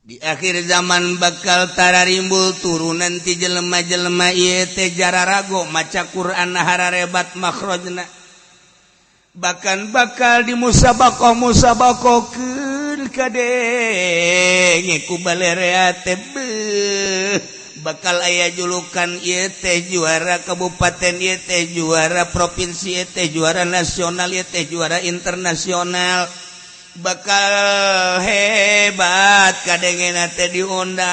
Di akhir zaman bakal tararimbul turunan ti jelema-jelema ieu teh jararago maca Quran hararebat makhrajna. Bahkan bakal dimusabakoh musabakohkeun kadenge ku balerea teh bakal aya julukan ieu teh juara kabupaten, ieu teh juara provinsi, ieu teh juara nasional, ieu teh juara internasional. Bakal hebat kadengena teh diundang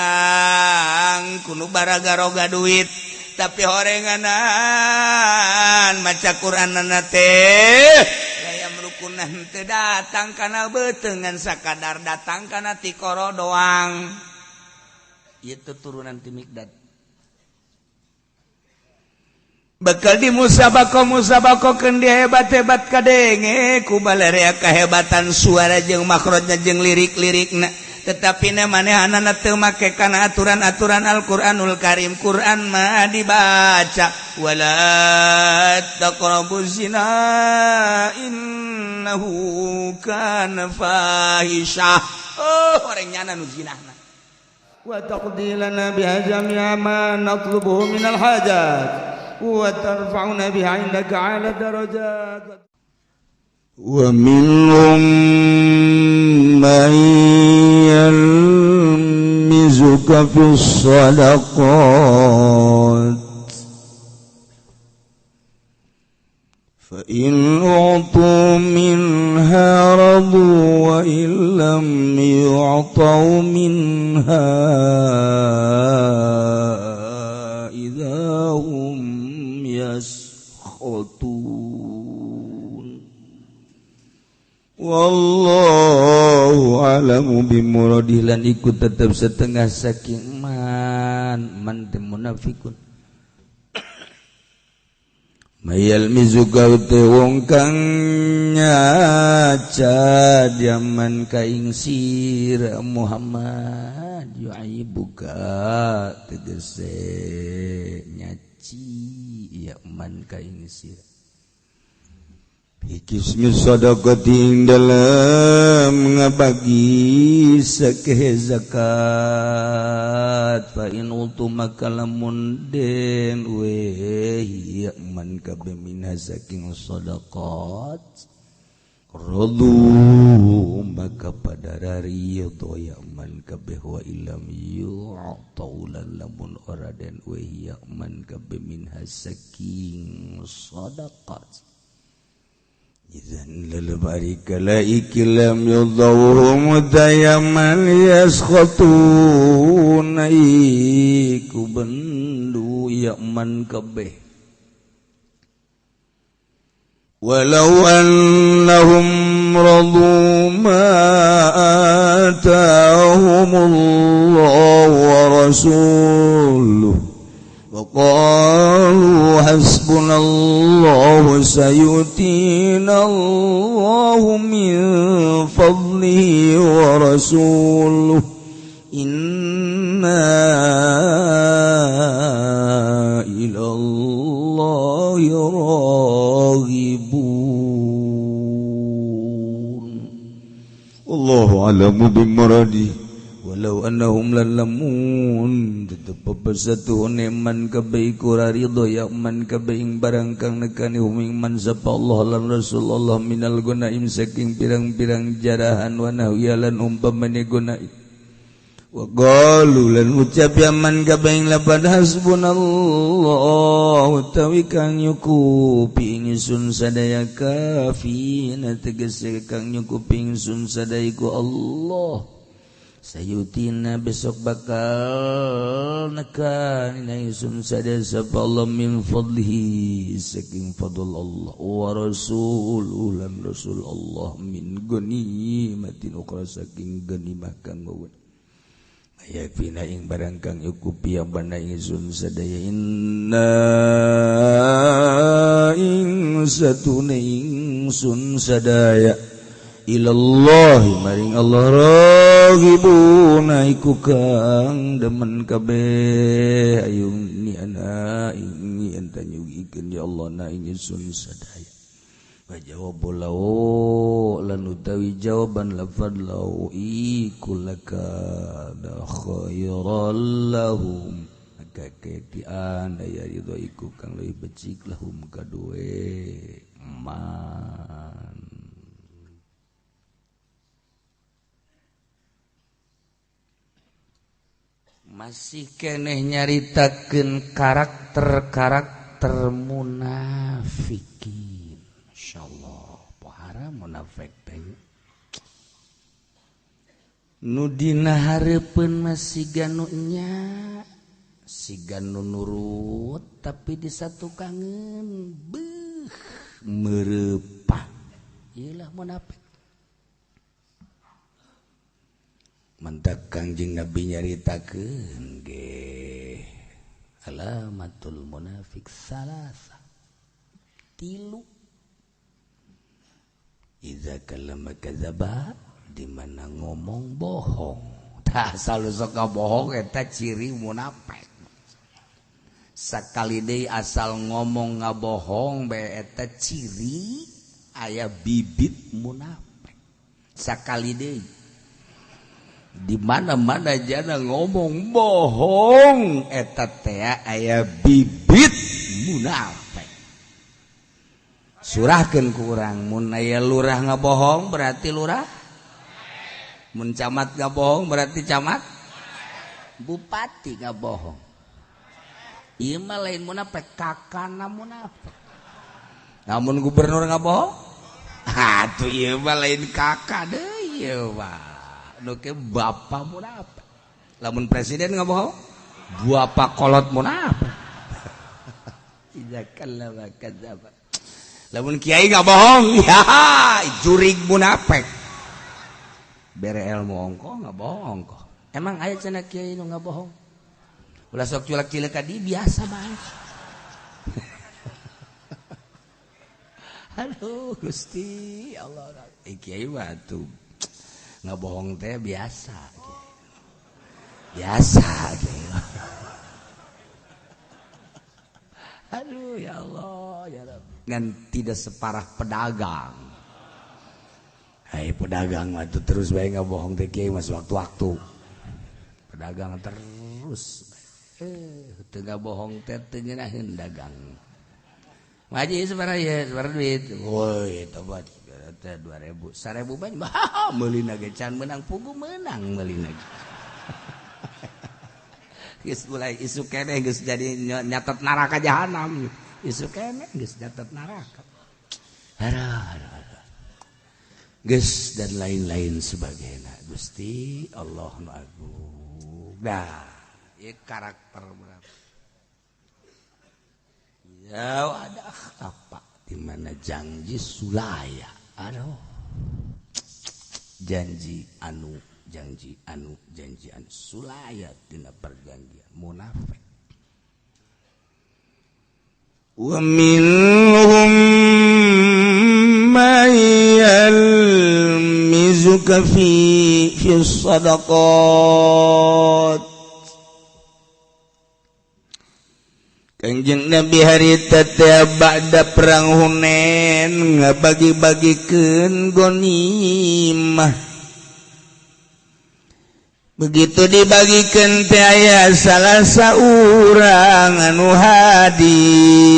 kuno baraga-roga duit, tapi horenganan maca Quranna teh aya merukunan teh datang kana beuteungan sakadar datang kana tikoro doang. Ieu turunan ti Mikdad bakal di musabaqah musabaqahkeun dia hebat-hebat kadenge ku balerea kehebatan suara jeung makhrajna jeung lirik-lirikna, tetapi na manehanana teu make kana aturan-aturan Al-Qur'anul Karim. Quran mah dibaca wala taqrabuz zina innahu kana fahisyah. Oh, orang nyana nu zinahna. Wa taqdi lana biha jami'a ma natlubuhu minal hajat wa tarfa'una biha 'indaka 'ala darajat. Wa minhum man yalmizuka fis shadaqat fa in u'tu minha radu wa in lam yu'tau minha idza hum yaskhatun. Wallahu a'lamu bimuradihi. Lan iku tetep setengah saking man man munafikun mayal mizuka te wong kang nyaca diaman ka ing sira Muhammad yu'aibuka tegese nyaci ya man ka ing sira Ikismi sadaqati ing dalam ngabagi sakehe zakat fa in utu maka lamun den weh ya man kabe minha saking sadaqat radu maka pada ridho ya man kabeh wa illam yu'tau lamun ora den weh ya man kabe minha saking sadaqat إذن للبارك لائك لم يضوهم دايما يسخطون iku bendu yaman kabeh walau annahum radu ma atahumullahu wa rasuluhu وقالوا حسبنا الله سيؤتينا الله من فضله ورسوله إنا إلى الله راغبون. الله أعلم بمراده. Walau annahum lalamun tetep satuhune man kabeh iku ridho ya man kabeh ing barang kang nekani hum ing man sapa Allah lan Rasulullah minal gunaim saking pirang-pirang jarahan wa nahwiya lan umpamane gunaim wa qalu lan ucap ya man kabeh ing lapad hasbunallah utawi kang nyukupi ingsun sadaya kafina tegese kang nyukupi ingsun sadaya iku Allah Sayutina besok bakal nekan ingsun sadaya sapa Allah min fadlihi saking fadl Allah wa rasuluhu lan rasul Allah min ghanimatin ukra saking ghanimah kang wawon ayafina ing barang kang nyukupi abana ingsun sadaya inna ing satune ingsun sadaya ilallahi maring Allah raghibuna iku kang demen kabeh ayung ni ana ini enta nyugikeun ya Allah na ingsun sadaya Wa jawabu lau lan utawi jawaban lafad lau iku lakana khairal lahum maka ketian daya ridho iku kang leuwih becik lahum kadue man. Masih keneh nyaritakeun karakter-karakter munafikin. Insyaallah pohara munafik teh nu dina hareupeun mah siga nu nya siga nu nurut tapi disatukangeun beuh mereupah ieu lah munafik. Mentak Kangjeng Nabi nyaritakeun ge alamatul munafik salasa tilu. Iza kalama kadzaba, di mana ngomong bohong. Tah asal sok bohong eta ciri munafik. Sakali deui asal ngomong ngabohong bae eta ciri aya bibit munafik. Sakali deui di mana-mana jana ngomong bohong eta teh aya bibit munafik. Surahkeun ku urang mun aya lurah ngabohong berarti lurah, mun camat ngabohong berarti camat, bupati ngabohong. Ieu mah lain munafik, kakana munafik. Namun gubernur ngabohong, atuh ieu mah lain kakak deui ieu mah. Nu ke bapa munafik. Lamun presiden ngabohong, bapa kolot munafik. Iza kallama kadzaba. Lamun kiai nggak bohong, ya jurig munafik. Bere ilmu ongko nggak bohong kok. Emang aya cenah kiai nu nggak bohong? Ulah sok culak cileuk ka di biasa bae. Aduh Gusti Allah. Kiai mah tuh nggak bohong teh biasa. Biasa kiai. Aduh ya Allah ya Rabbi. Ngan tidak separah pedagang. Hai pedagang mah tuh terus bae ngabohong teh kiai mas waktu-waktu. Pedagang terus teu ngabohong teh teu ngeunaheun dagang. Ngaji sabaraha ieu, sabaraha duit. Woi tobat teh 2000, 1000 bae mah meulina ge can meunang pugu meunang meulina. Geus mulai isu keneh geus jadi nyatet neraka jahanam. Isu keneh geus nyatet neraka. Aduh. Geus dan lain-lain sebagainya. Gusti Allah nu agung. Nah, ieu karakter berapa? Ya ada apa di mana janji sulaya. Aduh. Janji anu janji anu janji anu sulaya dina perjanjian munafik. Wa minhum man yalmizuka fi shadaqat. Kangjeng Nabi harita teh ba'da perang Hunain ngabagi-bagikeun ghanimah. Begitu dibagikan teh aya salah saurang anu hadir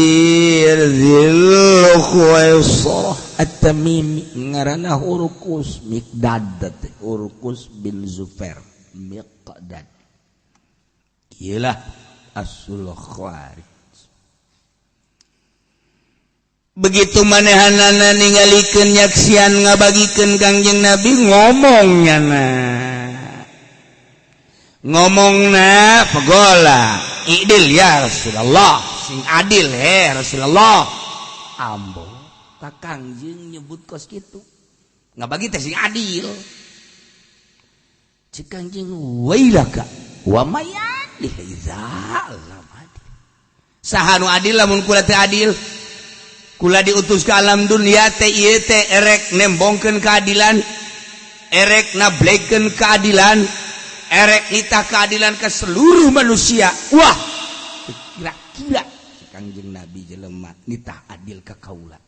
Dzul Khuwaisarah At-Tamimi ngaranna Hurqus Miqdad teh Hurqus bin Zufair Miqdad. Ieu lah asul khawarij. Begitu manehanana ningalikeun nyaksian ngabagikeun Kangjeng Nabi ngomong nyana. Ngomongna pegola idil ya Rasulullah, sing adil he Rasulullah. Ambo ka Kangjeng nyebut kos kitu. Ngabagi teh sing adil. Cik Kangjeng wailaka wa mayadih iza lam adil. Saha nu adil lamun kula teh adil? Kula diutus ke alam dunia teh ieu teh erek nembongkeun keadilan, erek nablekeun keadilan, erek nitah keadilan ke seluruh manusia. Wah, kira-kira Kangjeng Nabi jelema nitah adil ka kaula.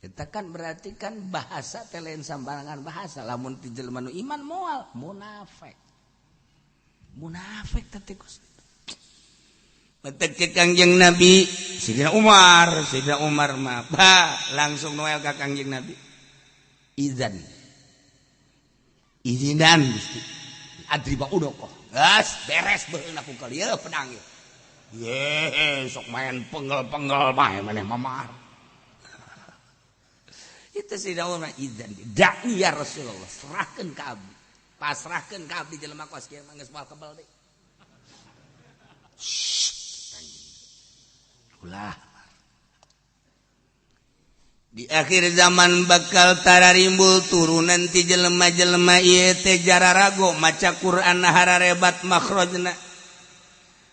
Eta kan berarti kan bahasa teh lain sambarangan bahasa lamun ti jelema nu iman moal munafik. Munafik teh kos. Metek ke Kangjeng Nabi Sayyidina Umar mah langsung noel ka Kangjeng Nabi. Izan. Izinan Gusti. Adriba udokoh. Geus beres beuheung aku kali ieu pedang ieu. Ye, sok main penggel-penggel bae maneh mamar. Itu Sayyidina Umar izan. Da'ni ya Rasulullah, serahkeun ka abdi. Pasrahkeun ka abdi jelema kos kieu mah geus moal kebel deui. Ulah. Di akhir zaman bakal tararimbul turunan ti jelema-jelema ieu teh jararago maca Quran hararebat makhrajna.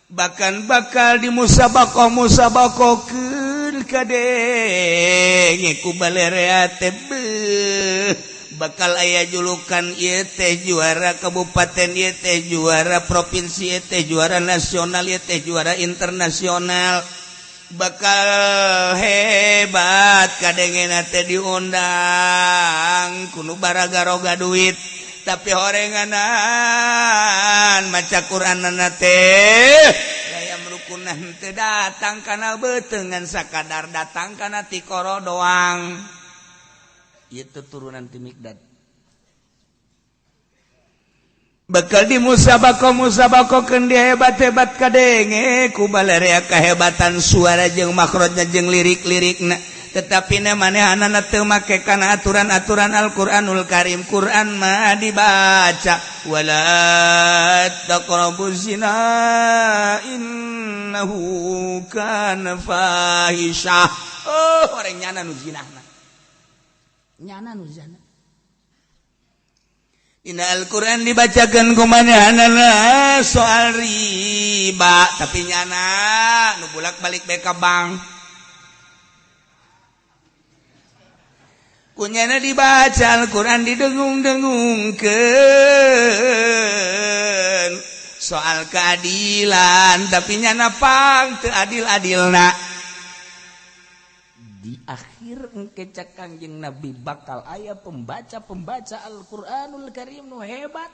Bahkan bakal di musabaqah-musabaqahkeun kadenge ku balerea teh bakal aya julukan ieu teh juara kabupaten ieu teh juara provinsi ieu teh juara nasional ieu teh juara internasional. Bakal hebat kadengena teh diundang kuno baragaroga duit tapi horenganan maca Qur'anana teh layam rukunan teh datang kana beuteungan sakadar datang kana tikoro doang. Ieu teh turunan ti Mikdad. Bakal di musabaqah-musabaqahkeun dia hebat-hebat kadenge ku balerea kahebatan suara jeung makhrajna jeung lirik-lirikna tetapi na manehanana teu make kana aturan-aturan Al-Qur'anul Karim. Quran mah dibaca wala taqrabuz zina innahu kana fahisyah. Oh, orang nyana nu zinahna. Nyana nu zina. Dina Al-Quran dibacakan kumanehanana soal riba tapi nyana nu bolak-balik bae ka bank. Kunyana dibaca Al-Quran didengung-dengungkeun soal keadilan tapi nyana pang teu adil-adilna. Di akhir engke cek Kangjeng Nabi bakal aya pembaca-pembaca Al-Qur'anul Karim nu hebat.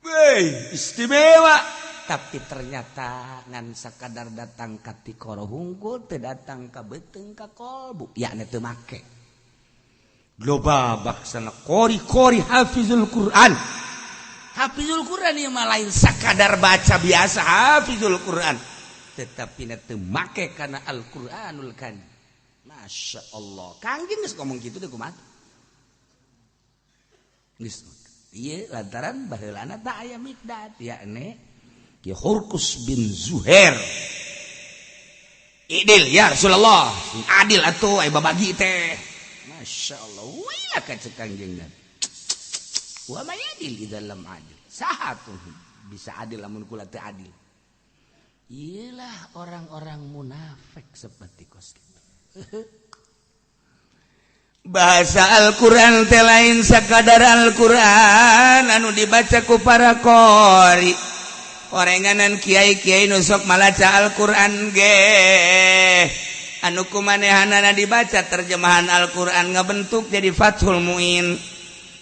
Weh, istimewa. Tapi ternyata ngan sakadar datang ka tikoro hungkul teu datang ka beuteung ka kolbu, yakni teu make. Loba baksana kori-kori hafizul Qur'an. Hafizul Qur'an ieu mah lain sakadar baca biasa hafizul Qur'an, tetapi teu make kana Al-Qur'anul Karim. Masya Allah, Kangjeng geus ngomong kitu deh kumaha? Geus ieu lantaran baheulana tah aya Mikdad yakni Ki Hurkus bin Zuhair. Idil ya Rasulullah, adil atuh aya babagi teh. Masya Allah, wah ka cek Kangjeng. Wa may adil idza lam adil. Saha tuh bisa adil lamun kula teu adil. Iyalah orang-orang munafik seperti kos kitu. Bahasa Al-Quran teh lain sakadar Al-Quran anu dibaca ku para qori. Orenganan kiai-kiai nu sok malaca Al-Quran ge anu kumanehanana dibaca terjemahan Al-Quran ngabentuk jadi Fathul Muin.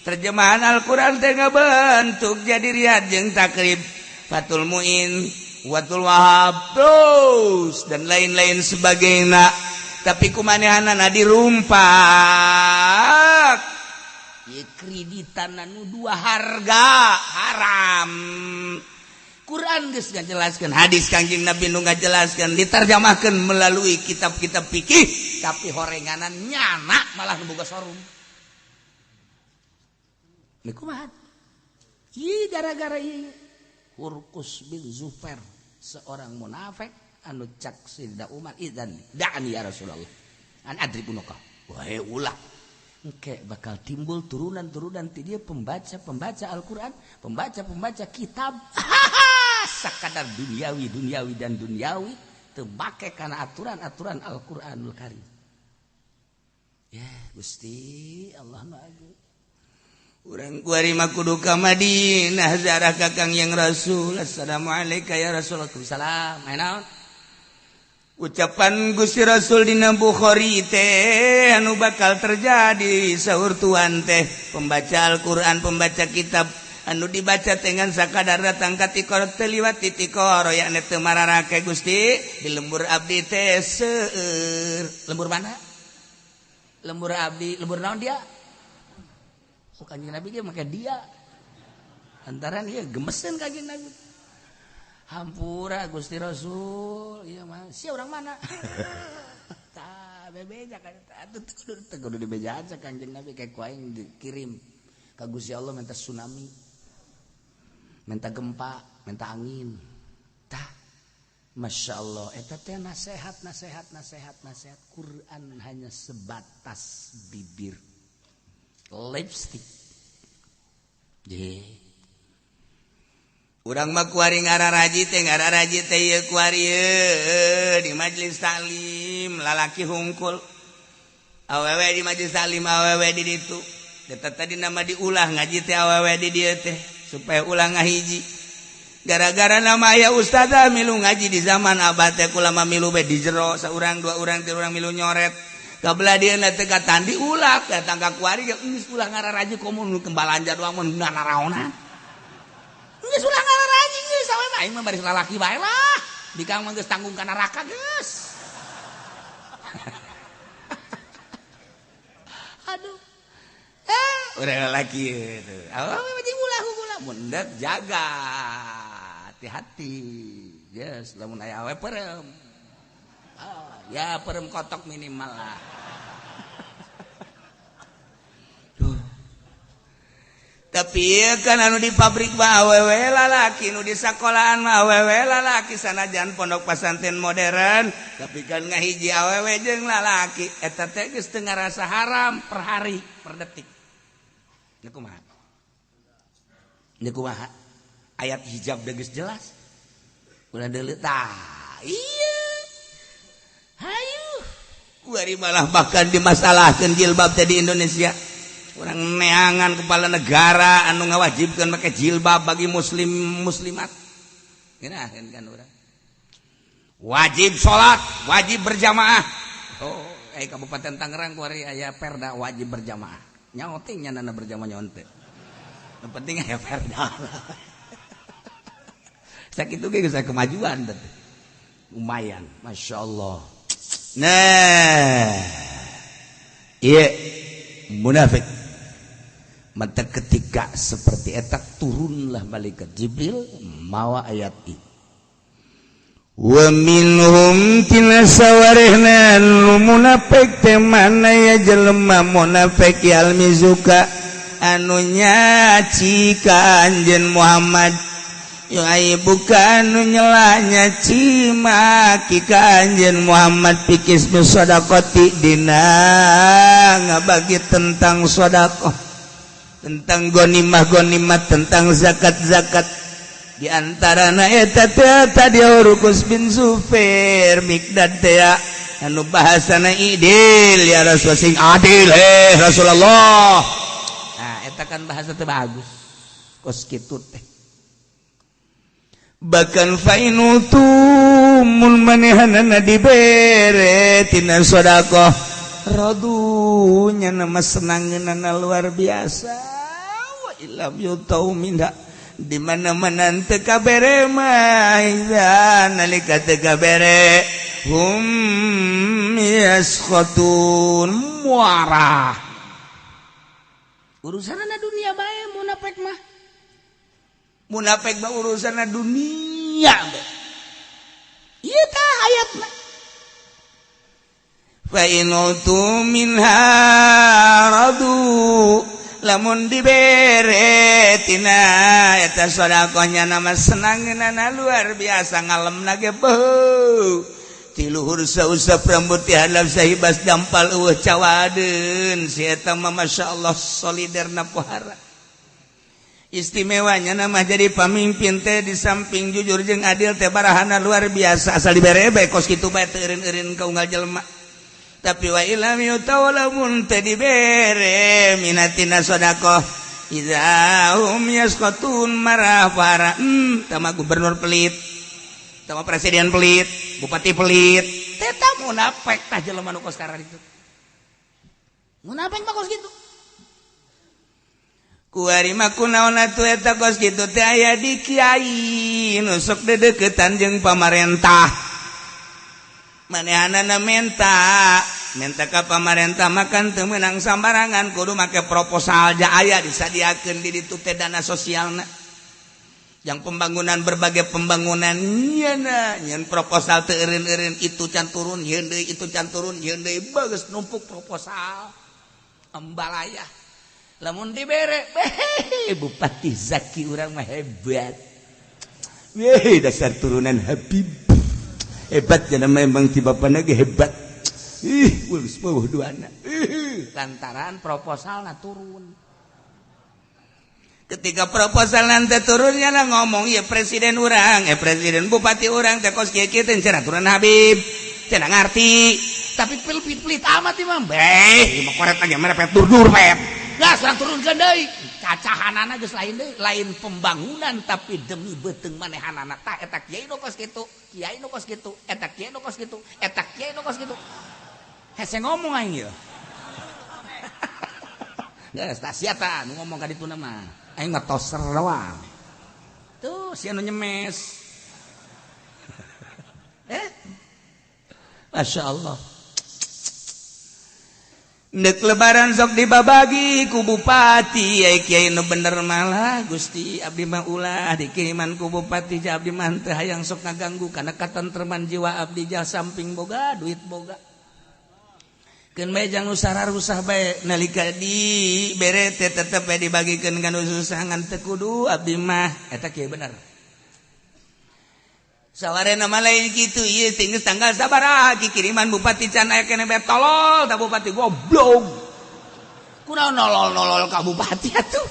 Terjemahan Al-Quran teh ngabentuk jadi Riyad jeung Takrib, Fathul Muin, Watul Wahab, terus dan lain-lain sebagainya. Tapi kumanehanana dirumpak ieu kreditan anu dua harga haram. Quran geus ngajelaskeun, hadis Kangjeng Nabi nu ngajelaskeun, diterjemahkeun melalui kitab-kitab fikih, tapi horenganan nyana malah nu boga sorum. Kumaha? Ieu gara-gara ieu Hurkus bin Zufair, seorang munafik anu cak Sayyidah Umar idzan da'ani ya Rasulullah an adrib unuka. Wahai ulah, engke bakal timbul turunan-turunan ti dia pembaca-pembaca Al-Qur'an, pembaca-pembaca kitab. Sakadar duniawi, duniawi dan duniawi teu make kana aturan-aturan Al-Qur'anul Karim. Ya Gusti Allah nu agung. Urang kuari mah kudu ka Madinah ziarah ka Kangjeng Rasul. Assalamualaikum ya Rasulullah. Salam. Aya naon? Ucapan Gusti Rasul dina Bukhari teh anu bakal terjadi saur tuan teh pembaca Al-Qur'an, pembaca kitab anu dibaca dengan sakadar datang ka tikor teu liwat ti tikor yakni teu mararake Gusti di lembur abdi teh seueur. Lembur mana? Lembur abdi, lembur naon dia? Oh, Kanjeng Nabi ge make dia. Lantaran ieu gemeseun Kanjeng Nabi. Hampura Gusti Rasul, ieu mah sia urang mana? Tah bebeja kan atuh teu kudu dibejaan Kanjeng Nabi kayak ku aing dikirim ka Gusti Allah minta tsunami, minta gempa, minta angin. Tah Masya Allah, eta teh nasihat, nasihat, nasihat, nasihat. Quran hanya sebatas bibir, lipstick. Ye. Urang mah kuari ngararaji teh ieu kuari di majelis taklim lalaki hungkul. Awewe di majelis taklim awewe di ditu. Eta tadi nama diulah ngaji teh awewe di dieu teh supaya ulah ngahiji. Gara-gara nama aya ustazah milu ngaji di zaman abah teh kulama milu be di jero saurang dua urang tilu urang milu nyoret. Kabelah dieuna teh katan diulah datang ka kuari geus ulah ngararaji komo nu balanja doang mun naraonan. Geus ulah ngararaji geus awewe aing mah baris lalaki bae lah. Bikang mah geus tanggung ka neraka geus. Aduh. Urang lalaki itu. Awewe mah ulah ulah mun jaga hati-hati. Yes, lamun aya awe perem. Oh, ya perem kotok minimal lah. Duh. Tapi kan anu di pabrik mah awewe lalaki, nu di sekolahan mah awewe lalaki, sanajan pondok pesantren modern, tapi kan ngahiji awewe jeung lalaki, eta teh geus teu ngarasa haram per hari, per detik. Nya kumaha? Nya kumaha? Ayat hijab geus jelas. Ulah deuleu tah. Iya. Hayu. Kuari malah bahkan dimasalahkeun jilbab teh di Indonesia. Urang neangan kepala negara anu ngawajibkeun make jilbab bagi muslim muslimat. Ngeunaheun kan urang. Wajib salat, wajib berjamaah. Oh, Kabupaten Tangerang kuari aya perda wajib berjamaah. Nyaho teh nyanana berjamaah nyaho teh. Nu penting aya perda. Sakitu ge geus kemajuan teh. Lumayan, Masya Allah. Nah, iya munafik. Maka ketika seperti eta turunlah malaikat Jibril mawa ayat ini. Wa minhum tina sawarehna nu munafik teh mana ya jelema munafik yalmizuka anu nyaci ka anjeun Muhammad. Ai bukan nu nyela nyaci maki ka anjeun Muhammad pikis nu sedekati dina ngabagi tentang sedekah, tentang gonimah-gonimah, tentang zakat-zakat. Di antarana eta teh tadi Rukus bin Zubair Mikdad teh anu bahasana idil ya Rasul sing adil Rasulullah. Nah eta kan bahasa teh bagus kos kitu teh. Bahkan fainutu mun manehanana dibere tina sedekah radunya nama senangeunana luar biasa wa illam yutau minha di mana-mana teu kabere mah nalika teu kabere hum yaskhatun muarah urusanna dunia bae munafik mah. Munafik mah urusanna dunia bae. Ieu tah ayatna. Fa in utu minha radu lamun dibere tina eta sedekahnya nama senangeunana luar biasa ngalemna ge beuh ti luhur sausap rambut ti handap sahibas dampal eueuh cawadeun si eta mah masyaallah soliderna pohara. Istimewanya nama jadi pamimpin teh di samping jujur jeung adil teh barahana luar biasa asal dibere bae kos kitu bae teu eureun-eureun ka unggal jelema. Tapi wa ilam yutawalamun teh dibere minatina sedekah idza hum yasqatun marah para tama gubernur pelit, tama presiden pelit, bupati pelit. Eta munafik tah jelema nu kos kararitu. Munafik mah kos kitu. Kuari mah kunaon atuh eta kos kitu teh aya di kiai nu sok dedeukeutan jeung pamarentah. Manehanana menta ka pamarentah makan teu meunang sambarangan kudu make proposal ja aya disadiakeun di ditu teh dana sosialna. Yang pembangunan berbagai pembangunan nyana nyen proposal teu eureun-eureun itu can turun yeun deui itu can turun yeun deui bagus numpuk proposal ambalaya. Lamun dibere Bupati Zaki urang mah hebat. Weh dasar turunan Habib. Hebat jana memang ti bapana ge hebat. Ih, geus beuh duana. Lantaran proposalna turun. Ketika proposal nanti turunnya lah ngomong ya presiden urang, presiden bupati urang teh kos kieu kieu teh cenah turunan Habib. Cenah ngarti. Tapi pelit-pelit amat imah. Beh, mah koret aja merepet dur-dur pet. Gas urang turunkeun deui. Cacahanana geus lain deui, lain pembangunan tapi demi beuteung manehanana. Tah eta kiai nu kos kitu, kiai nu kos kitu, eta kiai nu kos kitu, eta kiai nu kos kitu. Hese ngomong aing ieu. Geus tah sia tah nu ngomong ka dituna mah. Aing mah toser doang. Tuh sia nu nyemes. Masya Allah. Ndek lebaran sok dibabagi ku bupati ai kiai nu bener malah Gusti abdi mah ulah dikiriman ku bupati ja abdi mah teu hayang sok ngaganggu kana katentreman jiwa abdi ja samping boga duit boga. Keun bae jang nu sararusah bae nalika di bere teh tetep bae dibagikeun ka nu susah ngan teu kudu abdi mah eta kieu bener. Sawarena mah lain kitu ieu teh geus tanggal sabaraha kiriman bupati can aya keneh bae tolol ta bupati goblok. Kunaon nolol-nolol ka bupati atuh?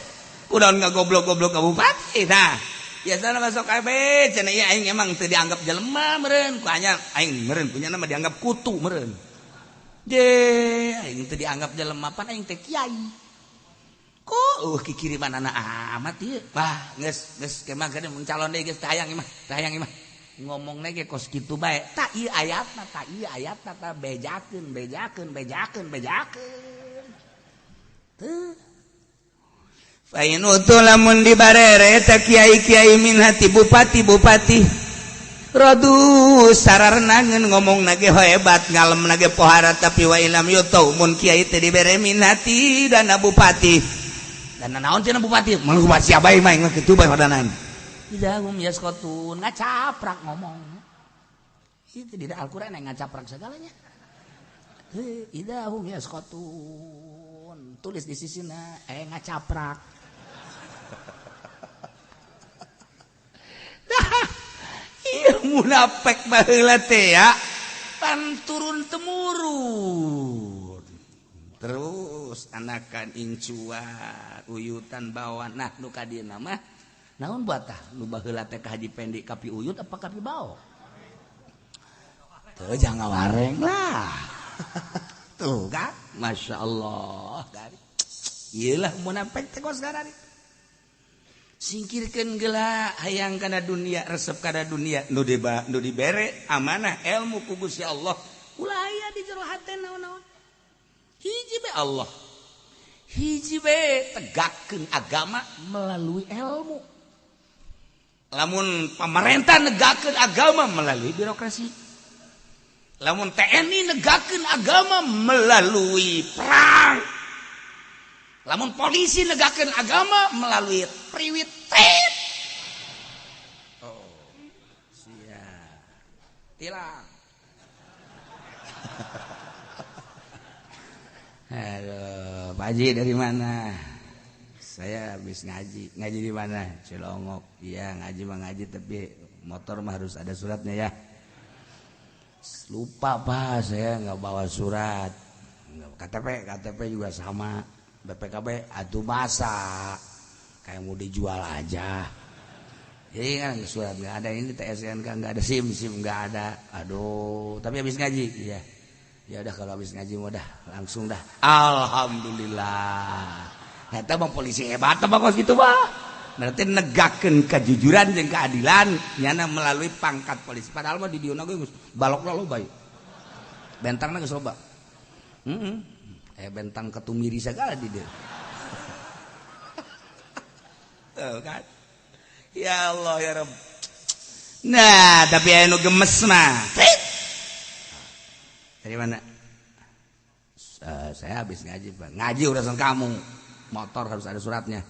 Kunaon ngagoblok-goblok ka bupati tah? Biasana masuk kabeh cenah ieu aing emang teu dianggap jelema meureun ku anya aing meureun punya nama dianggap kutu meureun. Je aing teu dianggap jelema pan aing teh kiai. Kok kikiriman anak amat ieu. Wah geus geus kemah geuning mun calon deui geus teu hayang imah, teu hayang imah. Ngomongna ge kos kitu bae. Tak ieu ayatna, tak ieu ayatna ta bejakeun, bejakeun, bejakeun, bejakeun. Teu. Fa in utu lamun dibarere ta kiai-kiai min hati bupati-bupati. Rodu sararnangeun ngomongna ge hebat, ngalemna ge pohara tapi wa ilam yutau mun kiai teh dibere min hati dana bupati. Dana naon cenah bupati? Mun bupati sia bae mah kitu bae hodanan. Idahum yaskotun ngacaprak ngomong. Itu di Al-Qur'an yang ngacaprak segalanya. Idahum yaskotun tulis di sisina ngacaprak. Dah ieu munafik baheula teh ya. Pan turun temurun. Terus anakan incuan, uyutan bawa nah nu ka dieuna mah naon buat tah nu baheula teh ka Haji Pendi kapi uyut apa kapi bao? Tuh jangan wareng lah. Tuh kan, Masya Allah. Iyalah munafik teh kos garari. Singkirkeun geula hayang kana dunia, resep kana dunia nu dibere amanah ilmu ku Gusti Allah. Ulah aya di jero hate naon-naon. Hiji be Allah. Hiji be tegakkeun agama melalui ilmu. Lamun pemerintah negakeun agama melalui birokrasi. Lamun TNI negakeun agama melalui perang. Lamun polisi negakeun agama melalui priwit tit. Oh, siap. Tilang. Aduh, Pak Haji dari mana? Saya habis ngaji. Ngaji di mana? Cilongok. Iya, ngaji mah ngaji tapi motor mah harus ada suratnya ya. Lupa Pak, saya nggak bawa surat. KTP, KTP juga sama. BPKB atuh masa kayak mau dijual aja. Jadi kan surat nggak ada, ini TSNK nggak ada, SIM SIM nggak ada. Aduh, tapi habis ngaji, iya. Ya udah kalau habis ngaji mau dah langsung dah. Alhamdulillah. Eta mah polisi hebat mah kos kitu mah. Berarti negakeun kejujuran jeung keadilan nyana melalui pangkat polisi. Padahal mah di dieu ge geus balokna loba. Bentangna geus loba. Heeh. Bentang ketumiri sagala di dieu. Tuh kan. Ya Allah ya Rabb. Nah, tapi aya nu gemes mah. Dari mana? Saya habis ngaji, Pak. Ngaji urusan kamu. Motor harus ada suratnya.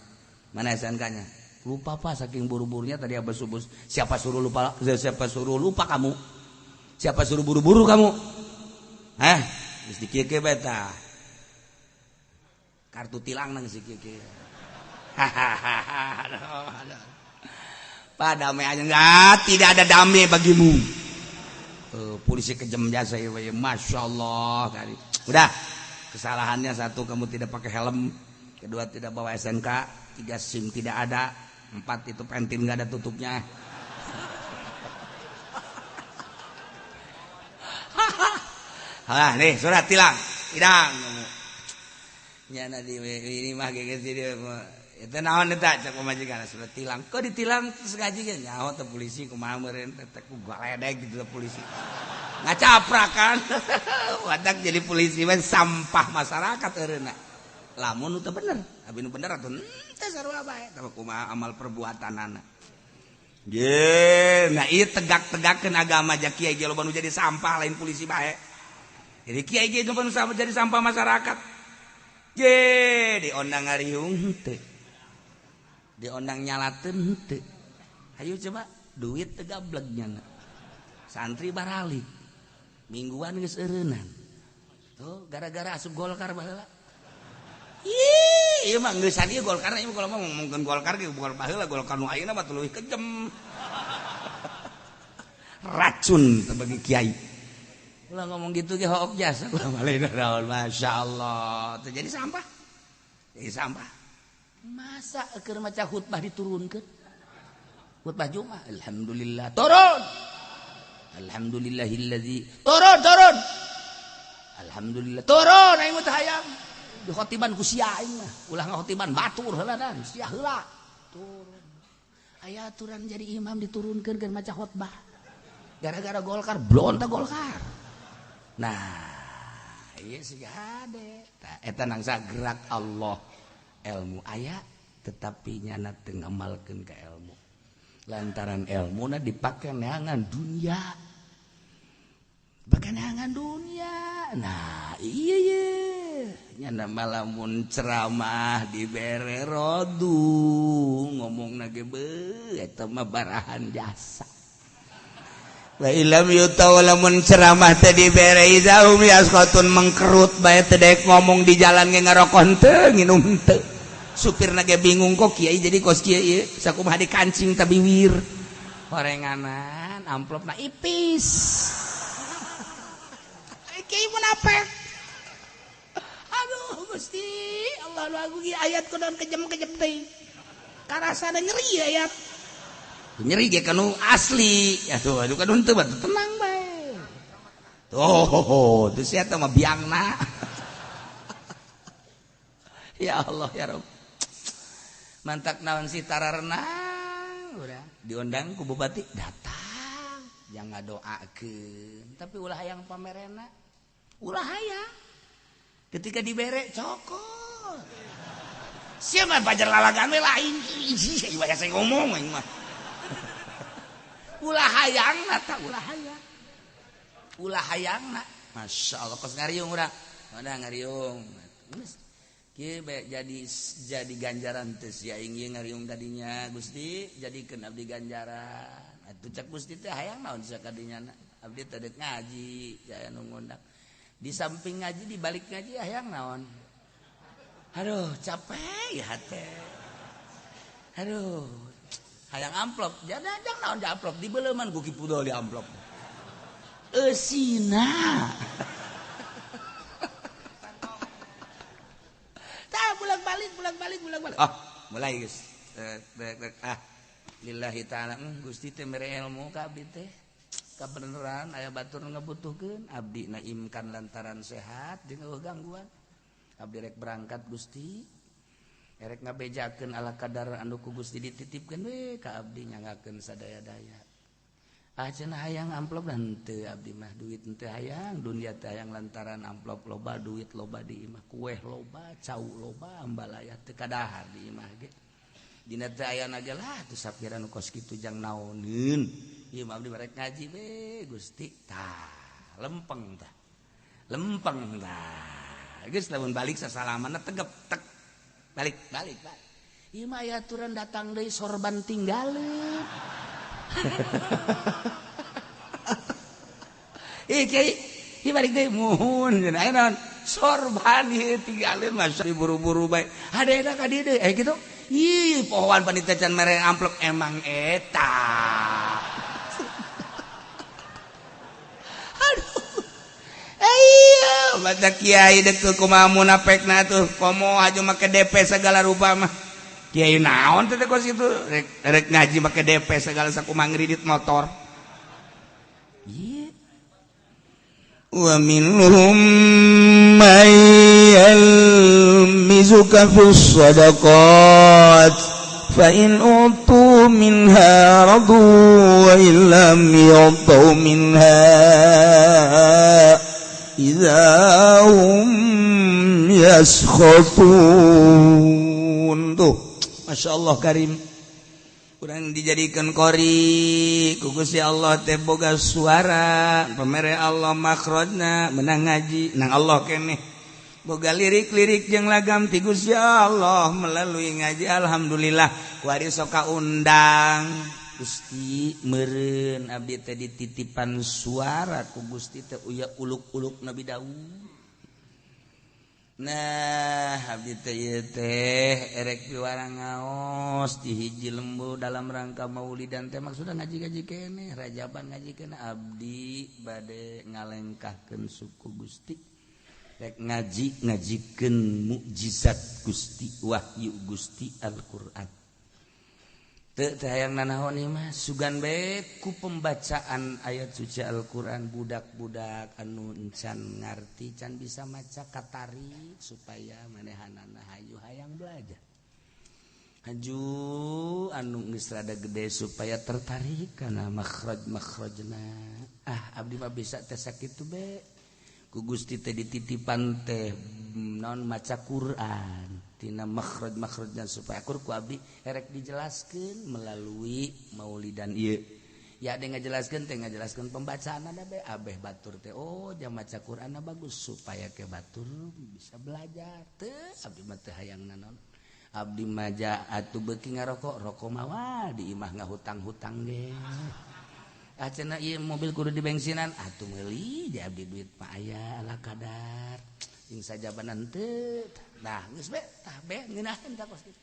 Mana SNK-nya? Lupa, Pak, saking buru-burunya tadi habis subuh. Siapa suruh lupa? Siapa suruh lupa kamu? Siapa suruh buru-buru kamu? Hah? Geus dikieu-kieu bae tah. Kartu tilang nang si kieu-kieu. Hahaha. Pak, damai aja enggak, tidak ada damai bagimu. Polisi kejam jasa ya, Masya Allah kali. Udah, kesalahannya satu, kamu tidak pakai helm, kedua tidak bawa SNK, tiga SIM tidak ada, empat itu pentil nggak ada tutupnya. Halah nih surat tilang, tidang. Nyana di ini mah geus di itu naon eta cek pamajikan surat tilang. Kok ditilang terus ngaji ge nyaho teh polisi kumaha meureun teh ku galedeg gitu polisi. Ngacaprak kan. Wadak jadi polisi mah sampah masyarakat eureunna. Lamun teu bener, abi nu bener atuh teh sarua bae tah kumaha amal perbuatanana. Ye, nah ieu tegak-tegakeun agama ja kiai ge loba nu jadi sampah lain polisi bae. Jadi kiai ge loba nu jadi sampah masyarakat. Ye, diondang ngariung teu. Diondang nyalateun teu. Hayu coba duit teu gablek nyana. Santri baralik. Mingguan geus eureunnan. Tuh gara-gara asup Golkar baheula. Ih, ieu mah geusan ieu Golkar ieu kalau mah ngomongkeun Golkar ge bukan baheula Golkar nu ayeuna mah leuwih kejem. Racun teh bagi kiai. Ulah ngomong gitu ge hook jasa ulah maleuna naon masyaallah. Teh jadi sampah. Jadi sampah. Masa keur maca khutbah diturunkeun? Khutbah Jumat, alhamdulillah turun. Alhamdulillahillazi turun turun. Alhamdulillah turun aing mah teh hayang. Dikhotiban ku sia aing mah. Ulah ngakhotiban batur heula dan sia heula. Turun. Aya aturan jadi imam diturunkeun keur maca khutbah. Gara-gara Golkar blonta Golkar. Nah, ieu sih hade. Tah eta nangsa gerak Allah. Ilmu aya tetapi nyana teu ngamalkeun ka ilmu. Lantaran ilmuna dipake neangan dunia. Dipake neangan dunia. Nah, iya ye. Nyana malamun ceramah dibere rodu ngomongna ge beuh eta mah barahan jasa. La ilam yutaw lamun ceramah teh dibere izahum yasqatun mengkerut bae teh daek ngomong di jalan ge ngarokok henteu nginum henteu. Supirna ge bingung kok kiai jadi kos kieu ieu sakumaha dikancing ta biwir. Horenganan amplopna ipis. Kiai munafik. Aduh Gusti, Allah lu agung ayat kunaon kejem-kejem teh. Karasana nyeri ayat. Nyeri ge kanu asli. Aduh, aduh kanu henteu batu tenang bae. Tuh, teu sia teh mah biangna. Ya Allah ya Rabb. Mantak naon si tararenang udah diundang ku bupati datang jangan ngadoakeun tapi ulah hayang pamerena ulah hayang ketika dibere cokot sia mah pajar lalagan we lain ih ieu saya ngomong aing mah ulah hayangna ta ulah hayang ulah hayangna masyaallah kos ngariung urang udah ngariung geus kieu bae jadi ganjaran teh sia aing ieu ngariung tadinya Gusti jadikeun abdi ganjaran atuh cak Gusti teh hayang naon sia kadinya abdi teh deuk ngaji aya nu ngundang di samping ngaji di balik ngaji hayang naon aduh capek ya hate aduh hayang amplop jangan naon di amplop di beleuman ku kipudol di amplop eusina. Pulang balik. Oh, mulai geus. Ah, lillahi ta'ala Gusti teh mere ilmu ka abdi teh. Kabeneran aya batur ngabutuhkeun, abdi naimkan lantaran sehat jeung eueuh gangguan. Abdi rek berangkat Gusti. Erek ngabejakeun ala kadar anu ku Gusti dititipkeun we ka abdi nyangakeun sadaya-daya. Ah cenah hayang amplop dan teu abdi mah duit teu hayang dunia teu hayang lantaran amplop loba duit loba di imah kueh loba cau loba ambalaya teu kadahar di imah ge. Dina teu aya ge lah teu sapira nu kos kitu jang naoneun. Ieu mah abdi barek ngaji we Gusti tah lempeng tah. Lempeng tah. Geus lamun balik sasalamanna tegep tek. Balik balik balik. Ieu mah aya aturan datang deui sorban tinggalin. Ih kiai, ieu balik deui muhun cenah aya naon? Sorban ieu tinggalin mah buru-buru bae. Hadena ka dieu deui kitu. Ih pohoan panitia can mere amplop emang eta. Aduh. Ayo mata kiai deuk kumaha munafekna tuh komo aju make DP segala rupa mah. Kiai naon teh kos itu rek ngaji make DP segala sakumaha ngridit motor. Ieu wa minhum may yalmizuka fis shadaqat fa in utu minha radu wa in lam yu'tu minha idza hum yaskhatun. Tuh Masya Allah Karim, kurang dijadikan qori ku Gusti Allah teh boga suara pamere Allah makhrajna menang ngaji nang Allah keneh boga lirik-lirik jeung lagam ti Gusti Allah melalui ngaji. Alhamdulillah kuari sok kaundang Gusti meureun abdi teh dititipan suara ku Gusti teh uya uluk-uluk Nabi Daud. Nah abdi teh ieu teh erek piwarang ngaos di hiji lembur dalam rangka maulidan teh maksudna ngaji-ngaji keneh rajaban ngaji keneh abdi bade ngalengkahkeun suku Gusti rek ngaji ngajikeun mukjizat Gusti wahyu Gusti Al-Qur'an. Teu teh hayang nanaon ieu mah sugan bae ku pembacaan ayat suci Al-Qur'an budak-budak anu encan ngarti can bisa maca katarik supaya manehanana hayu hayang belajar. Haju anu geus rada gede supaya tertarik kana makhraj-makhrajna. Ah abdi mah bisa teh sakitu be. Ku Gusti teh dititipan teh naon maca Qur'an. Tina makhraj-makhrajna supaya akur ku abdi erek dijelaskeun melalui maulidan ieu. Ya ada ngajelaskeun teh ngajelaskeun pembacaan ada be abeh batur teh oh jam maca Qur'anna bagus supaya ke batur bisa belajar. Teu abdi mah teu hayang naon. Abdi mah atuh beuki ngarokok, rokok mah wah di imah ngahutang-hutang ge. Ah cenah ieu mobil kudu dibensinan atuh meuli di abdi duit mah aya ala kadar. Jeung sajabanan teu. Nah, geus be, tah be ngeunaheun tah kos kitu.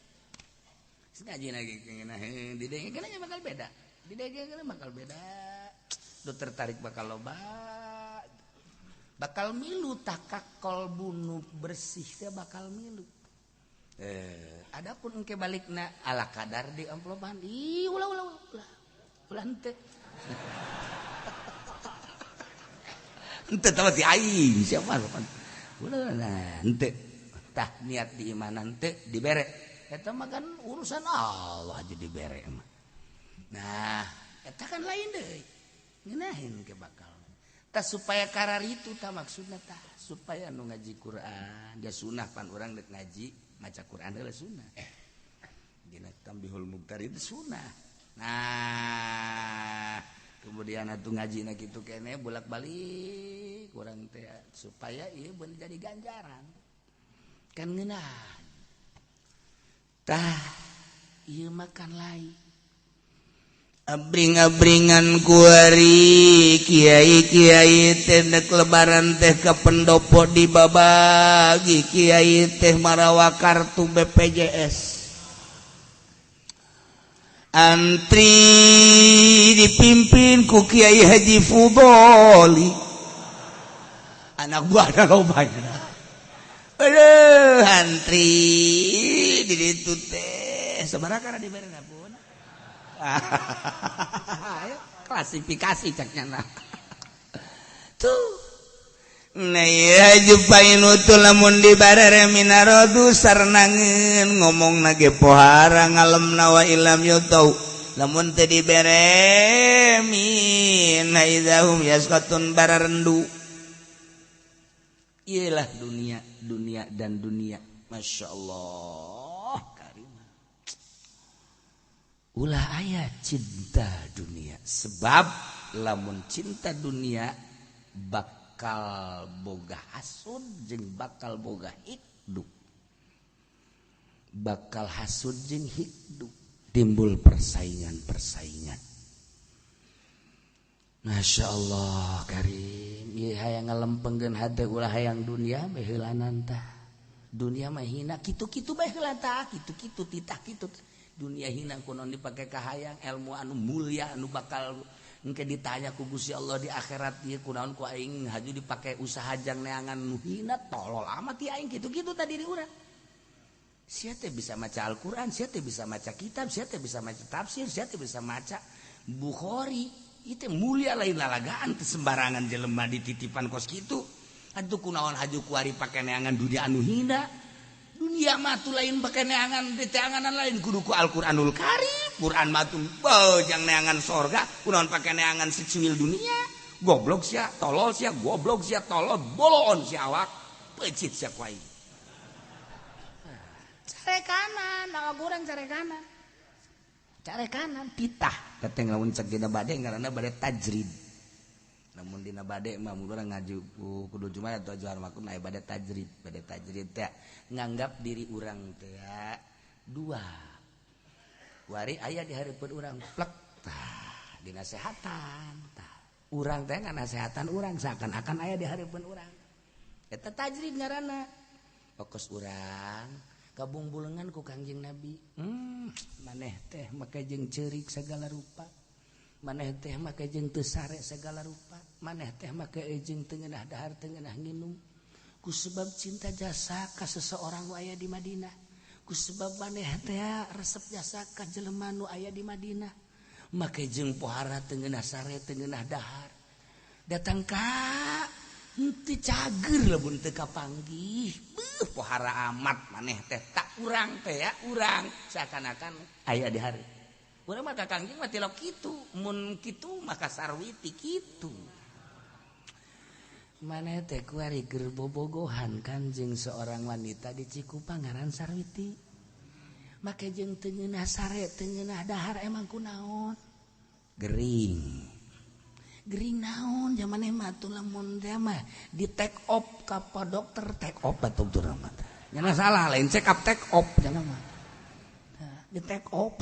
Geus ngaji lagi ngeunaheun, didengekeun nya bakal beda. Didengekeun bakal beda. Nu tertarik bakal loba. Bakal milu tah ka kolbu nu bersih teh bakal milu. Adapun engke balikna ala kadar di amplopan. Ih, ulah ulah ulah. Ulah henteu. Henteu tah si aing siapa pan. Ulah nah henteu. Tah niat di imanan teu dibere eta mah kan urusan Allah aja dibere mah. Nah eta kan lain deui ngeunaheun ke bakal tah supaya karar itu tah maksudna tah supaya nu ngaji Quran da sunah pan urang deuk ngaji maca Quran heula sunah dina tambihul muktar itu sunah. Nah kemudian atuh ngajina kitu keneh bolak-balik urang teh supaya ieu beun jadi ganjaran kan ngeunah tah ieu makan lain abring-abringan kuari kiai-kiai teh nek lebaran teh ka pendopo dibabagi kiai teh marawa kartu BPJS antri dipimpin ku Kiai Haji Fudoli anak buah ada lobanya. Aduh, antri di ditu teh sabaraha kana dibere pun. Ayo klasifikasi caknya nah. Tuh. Nah ieu jupain utul lamun dibarere minarodu sarnangeun ngomongna ge pohara ngalemna wa ilam yutau Lamun teu dibere min haizahum yasqatun bararendu. Iyalah dunia, dunia dan dunia. Masya Allah karim. Ulah aya cinta dunia, sebab lamun cinta dunia bakal boga hasud jeung bakal boga hikdu. Bakal hasud jeung hikdu, timbul persaingan-persaingan. Masya Allah karim. Ieu hayang ngalempengkeun hate ulah hayang dunia bae heulanan tah. Dunia mah hina kitu-kitu bae heula tah, kitu-kitu titah kitu. Dunia hina kunaon dipake ka hayang ilmu anu mulia anu bakal engke ditanya ku Gusti Allah di akhirat ieu kunaon ku aing haju dipake usaha jang neangan nu hina tolol amat ieu aing kitu-kitu tadi di urang. Sia teh bisa maca Al-Qur'an, sia teh bisa maca kitab, sia teh bisa maca tafsir, sia teh bisa maca Bukhari. Itu mulia lain lalagaan teu sembarangan jelema dititipan kos kitu. Atuh kunaon haju kuari pake neangan dunia anu hina. Dunia mah tuh lain pake neangan diteanganan lain kudu ku Al-Qur'anul Karim. Quran mah tuh beuh jang neangan sorga, kunaon pake neangan secuil dunia. Goblok sia, tolol sia, goblok sia, tolol, boloon sia awak, pecit sia ku aing. Care kanan, awak urang care kanan. Care kanan titah teteng lamun cek dina bade ngaranna bade tajrid. Lamun dina bade mah mun urang ngaji kudu Jumat atau juhar makum aya bade tajrid. Bade tajrid teh nganggap diri urang teh dua. Wari aya di hareupeun urang plek tah dinasehatan tah. Urang teh nganasehatan urang seakan-akan aya di hareupeun urang. Eta tajrid ngaranna. Fokus urang kabungbulengan ku Kangjeng Nabi. Maneh teh make jeung ceurik segala rupa. Maneh teh make jeung teu sare segala rupa. Maneh teh make jeung teu ngeunah dahar teu ngeunah nginum. Ku sebab cinta jasa ka seseorang nu aya di Madinah. Ku sebab maneh teh resep jasa ka jelema nu aya di Madinah. Make jeung pohara teu ngeunah sare teu ngeunah dahar. Datang ka henteu cager lamun teu kapanggih. Beuh pohara amat maneh teh tak urang teh ya urang seakan-akan aya di hari. Urang mah ka Kangjeng mah tilok kitu, mun kitu maka sarwiti kitu. Maneh teh kuari keur bobogohan kanjeng seorang wanita di Cikupa ngaran Sarwiti. Make jeung teu ngeunah sare teu ngeunah dahar emang kunaon? Gering. Gering naon jaman mah tuh lamun teh mah di take off ka pa dokter take off atuh dokter mah. Nya salah lain check up take off nya mah. Di take off.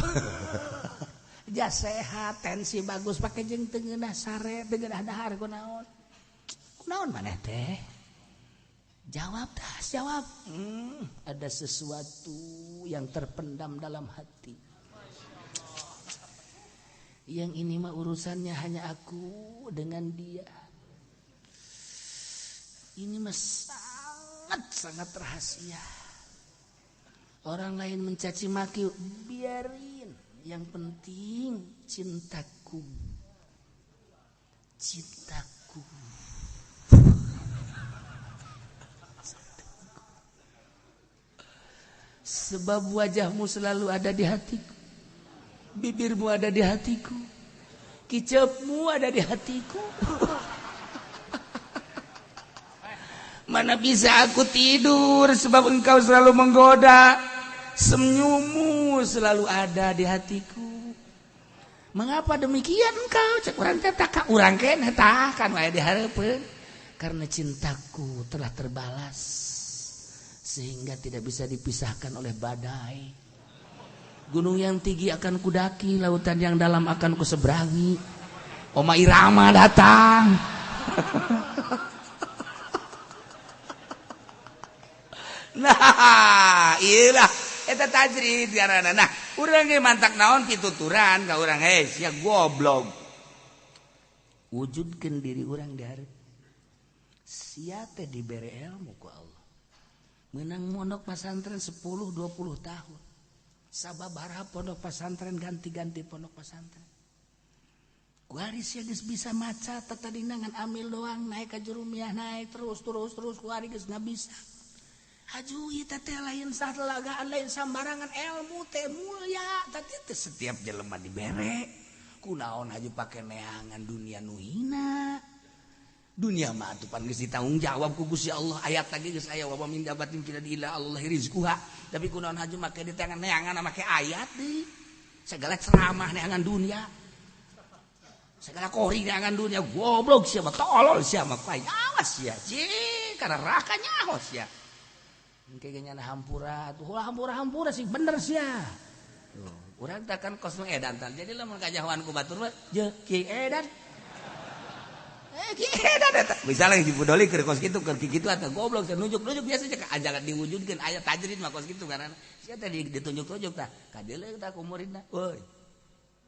Ja sehat, tensi bagus pake jeung teu ngeunah sare teu ngeunah dahar kunaon? Kunaon maneh teh? Jawab dah, jawab. Ada sesuatu yang terpendam dalam hati. Yang ini mah urusannya hanya aku dengan dia. Ini mah sangat-sangat rahasia. Orang lain mencaci maki, biarin. Yang penting cintaku. Cintaku. Sebab wajahmu selalu ada di hatiku. Bibirmu ada di hatiku. Kicapmu ada di hatiku. Mana bisa aku tidur sebab engkau selalu menggoda. Senyummu selalu ada di hatiku. Mengapa demikian engkau? Cek urang teh tak urang keneh tah kan aya di hareupeun. Karena cintaku telah terbalas sehingga tidak bisa dipisahkan oleh badai. Gunung yang tinggi akan kudaki, lautan yang dalam akan kuseberangi. Oma Irama datang. Nah, iyalah eta tajrid ngaranna. Nah, urang ge mantak naon pituturan ka urang, hei sia goblok. Wujudkeun diri urang di hareup. Sia teh dibere ilmu ku Allah. Menang mondok pesantren 10-20 tahun. Sababaraha pondok pesantren ganti-ganti pondok pesantren. Kuari sia geus bisa maca tatadina ngan amil doang naik ka jurumiyah naik terus terus terus kuari geus nggak bisa. Haju ieu teh lain satelagaan lain sambarangan ilmu teh mulia tadi teh setiap jelema dibere. Kunaon haju pake neangan dunia nu hina. Dunia mah atuh pan geus ditanggung jawab ku Gusti Allah. Ayat lagi geus aya wa min dabatin fil illa Allah rizquha. Tapi kunaon haju make ditengan neangan make ayat deui. Segala ceramah neangan dunia. Segala kori neangan dunia goblok sia mah tolol sia mah awas sia. Cih kana neraka nyaho sia. Engke ge nyana hampura tuh ulah hampura-hampura sih bener sia. Tuh, urang teh kan kos nu edan tan. Jadi lamun kajahoan ku batur mah je kieu edan. Kieu edan eta. Misalnya si Budoli keur kos kitu keur kitu atuh goblok sia nunjuk-nunjuk biasa cek ajaran diwujudkeun aya tajrid mah kos kitu karena sia teh ditunjuk-tunjuk tah. Kadeuleu tah ku muridna. Euy.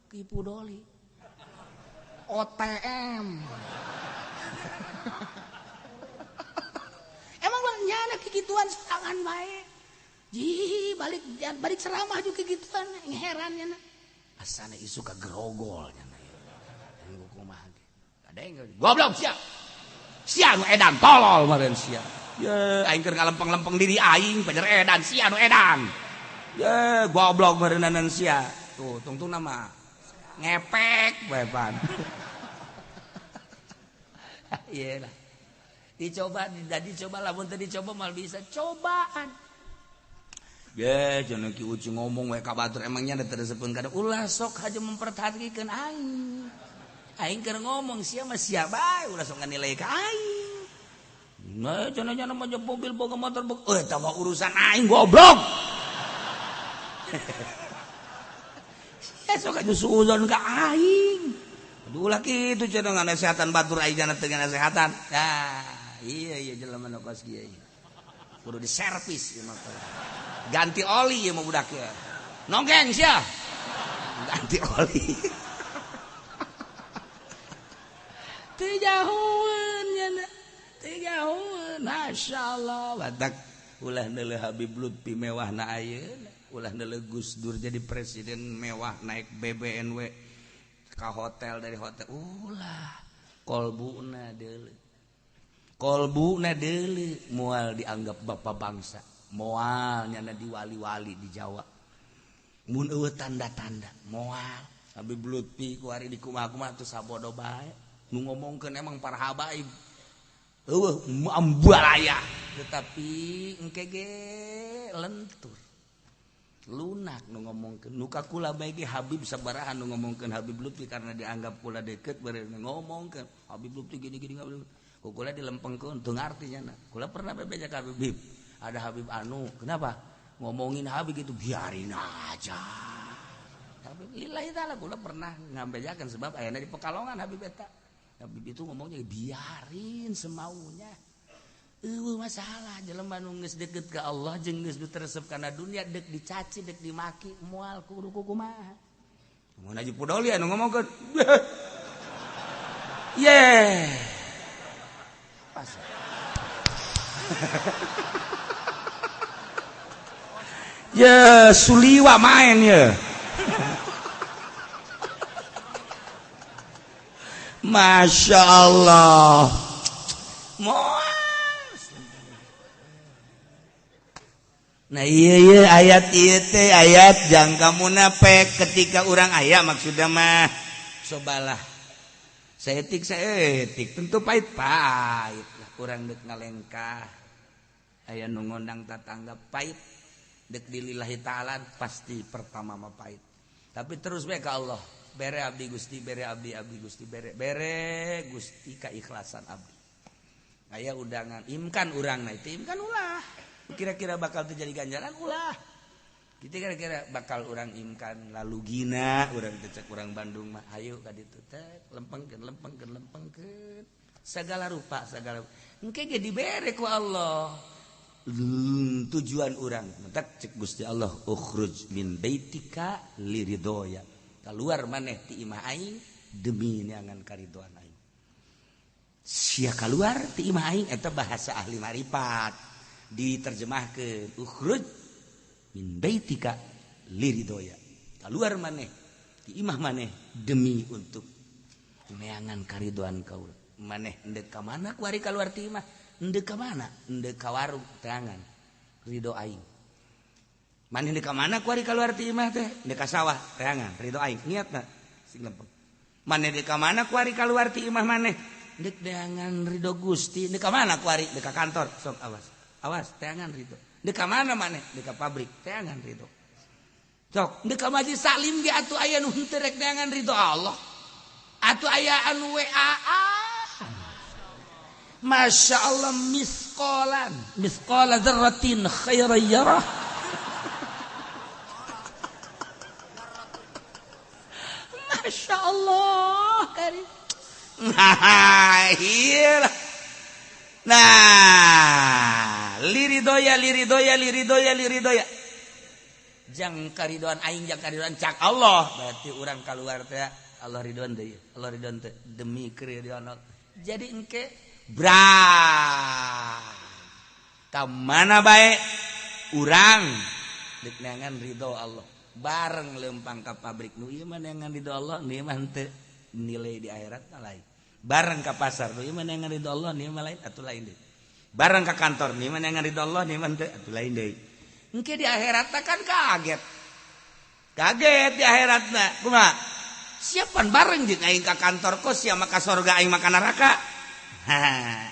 Ki Budoli. OTM. Emang nyana kikituan serangan bae. Ji balik balik ceramah juga kikituan heran nyana. Asana isu ka grogol nyana. Engko kumaha ge. Kadeng goblok sia. Sia nu edan tolol meureun sia. Ye aing keur ngalempeng-lempeng diri aing pajar edan sia nu edan. Ye goblok meureunnanan sia. Tuh tungtungna mah ngepek bae pan. Ieu lah. Dicoba, tidak dicoba, lamun teu dicoba mal bisa cobaan. Ge, cenah Ki Uci ngomong we ka batur emangnya da teu resepkeun kada ulah sok haja memperhatikeun aing. Aing keur ngomong sia mah sia bae ulah sok nganilai ka aing. Nah, cenah nya mah mobil boga motor boga eta mah urusan aing goblok. Sia sok aju suuzon ka aing. Aduh ulah kitu cenah nganasehatan batur aing jana teu nganasehatan. Tah. Iya iya jelema nu kos kieu. Kudu diservis ieu mah. Ganti oli ieu mah budak ieu. Nonggeng sia. Ganti oli. Teu jauheun nya. Teu jauheun. Masyaallah batak ulah neuleuh Habib Lutfi mewahna ayeuna, ulah neuleuh Gus Dur jadi presiden mewah naik BBNW ka hotel dari hotel ulah kolbuna deuleuh. Kolbuna deuleu moal dianggap bapak bangsa, moal nyana diwali-wali di Jawa. Mun eueuh tanda-tanda moal. Habib Lutfi ku ari di kumaha-kumaha teu sabodo bae. Nu ngomongkeun emang para habaib. Eueuh ambalaya, tetapi engke ge lentur. Lunak nu ngomongkeun. Nu ka kula bae ge Habib sabaraha nu ngomongkeun Habib Lutfi karena dianggap kula deket beureun ngomongkeun Habib Lutfi gini-gini kula dilempengkeun teu ngarti nya. Kula pernah bebeja ka Habib. Ada Habib anu, kenapa? Ngomongin Habib gitu biarin aja. Habib lillahi taala kula pernah ngambejakeun sebab ayana di Pekalongan Habib eta. Habib itu ngomongnya biarin semaunya. Eueuh masalah jelema nu geus deket ka Allah jeung geus teresep kana dunia deuk dicaci deuk dimaki moal kudu kumaha. Mun Haji Pudoli anu ngomongkeun. Ye. Pas. Ya suliwa main ya. Masya Allah. Nah iya iya ayat iya teh ayat jangka munafik ketika orang ayat maksudnya mah cobalah. Saetik tentu pahit-pahit lah kurang dek ngalengkah aya nu ngondang tatangga pahit dek dilillahi ta'ala pasti pertama mah pahit tapi terus bae ka Allah bere abdi Gusti bere abdi abdi Gusti bere bere Gusti keikhlasan abdi aya undangan imkan urang na itu imkan ulah kira-kira bakal terjadi ganjaran ulah kita kira-kira bakal orang imkan lalu gina orang tecek orang Bandung mah ayo ka ditu teh lempengkeun lempengkeun lempengkeun segala rupa segala engke ge dibere ku Allah tujuan urang mentak cek Gusti Allah ukhruj min baitika liridhoya keluar maneh ti imah aing demi neangan karidoan aing sia keluar ti imah aing eta bahasa ahli marifat diterjemahkeun ukhruj min baitika liridhoya keluar maneh ti imah maneh demi untuk neangan karidoan kaula maneh endek ka mana kuari keluar ti imah endek ka mana endek ka warung teangan Ridho aing. Maneh di ka mana kuari kaluar ti imah teh? Di ka sawah teangan ridho aing niatna sing lempeng. Maneh di ka mana kuari kaluar ti imah maneh? Dek teangan ridho Gusti. Di ka mana kuari? Di ka kantor. Sok awas. Awas teangan ridho. Di ka mana maneh? Di ka pabrik teangan ridho. Sok di ka majlis salim ge atuh aya nu henteu rek teangan ridho Allah. Atuh aya anu WA. Masya Allah misqalan misqala dzarratin khairan yarah. Masya Allah karim. Nah, iya. Nah, liridoya liridoya liridoya liridoya. Jang karidoan aing jang karidoan cak Allah. Berarti urang kaluar teh Allah ridhoan deui. Allah ridhoan teh demi keridhoan Allah. Jadi engke bra. Ka mana bae urang deuk neangan ridho Allah. Bareng lempang ka pabrik nu ieu mah neangan ridho Allah, nu ieu mah henteu nilai di akhirat mah lain. Bareng ka pasar nu ieu mah neangan ridho Allah, nu ieu mah lain atuh lain deui. Bareng ka kantor nu ieu mah neangan ridho Allah, nu ieu mah henteu atuh lain deui. Engke di akhirat kan kaget. Kaget di akhiratna. Kumaha? Siapan bareng jeung aing ka kantor kos sia mah ka sorga aing mah ka neraka. Ha,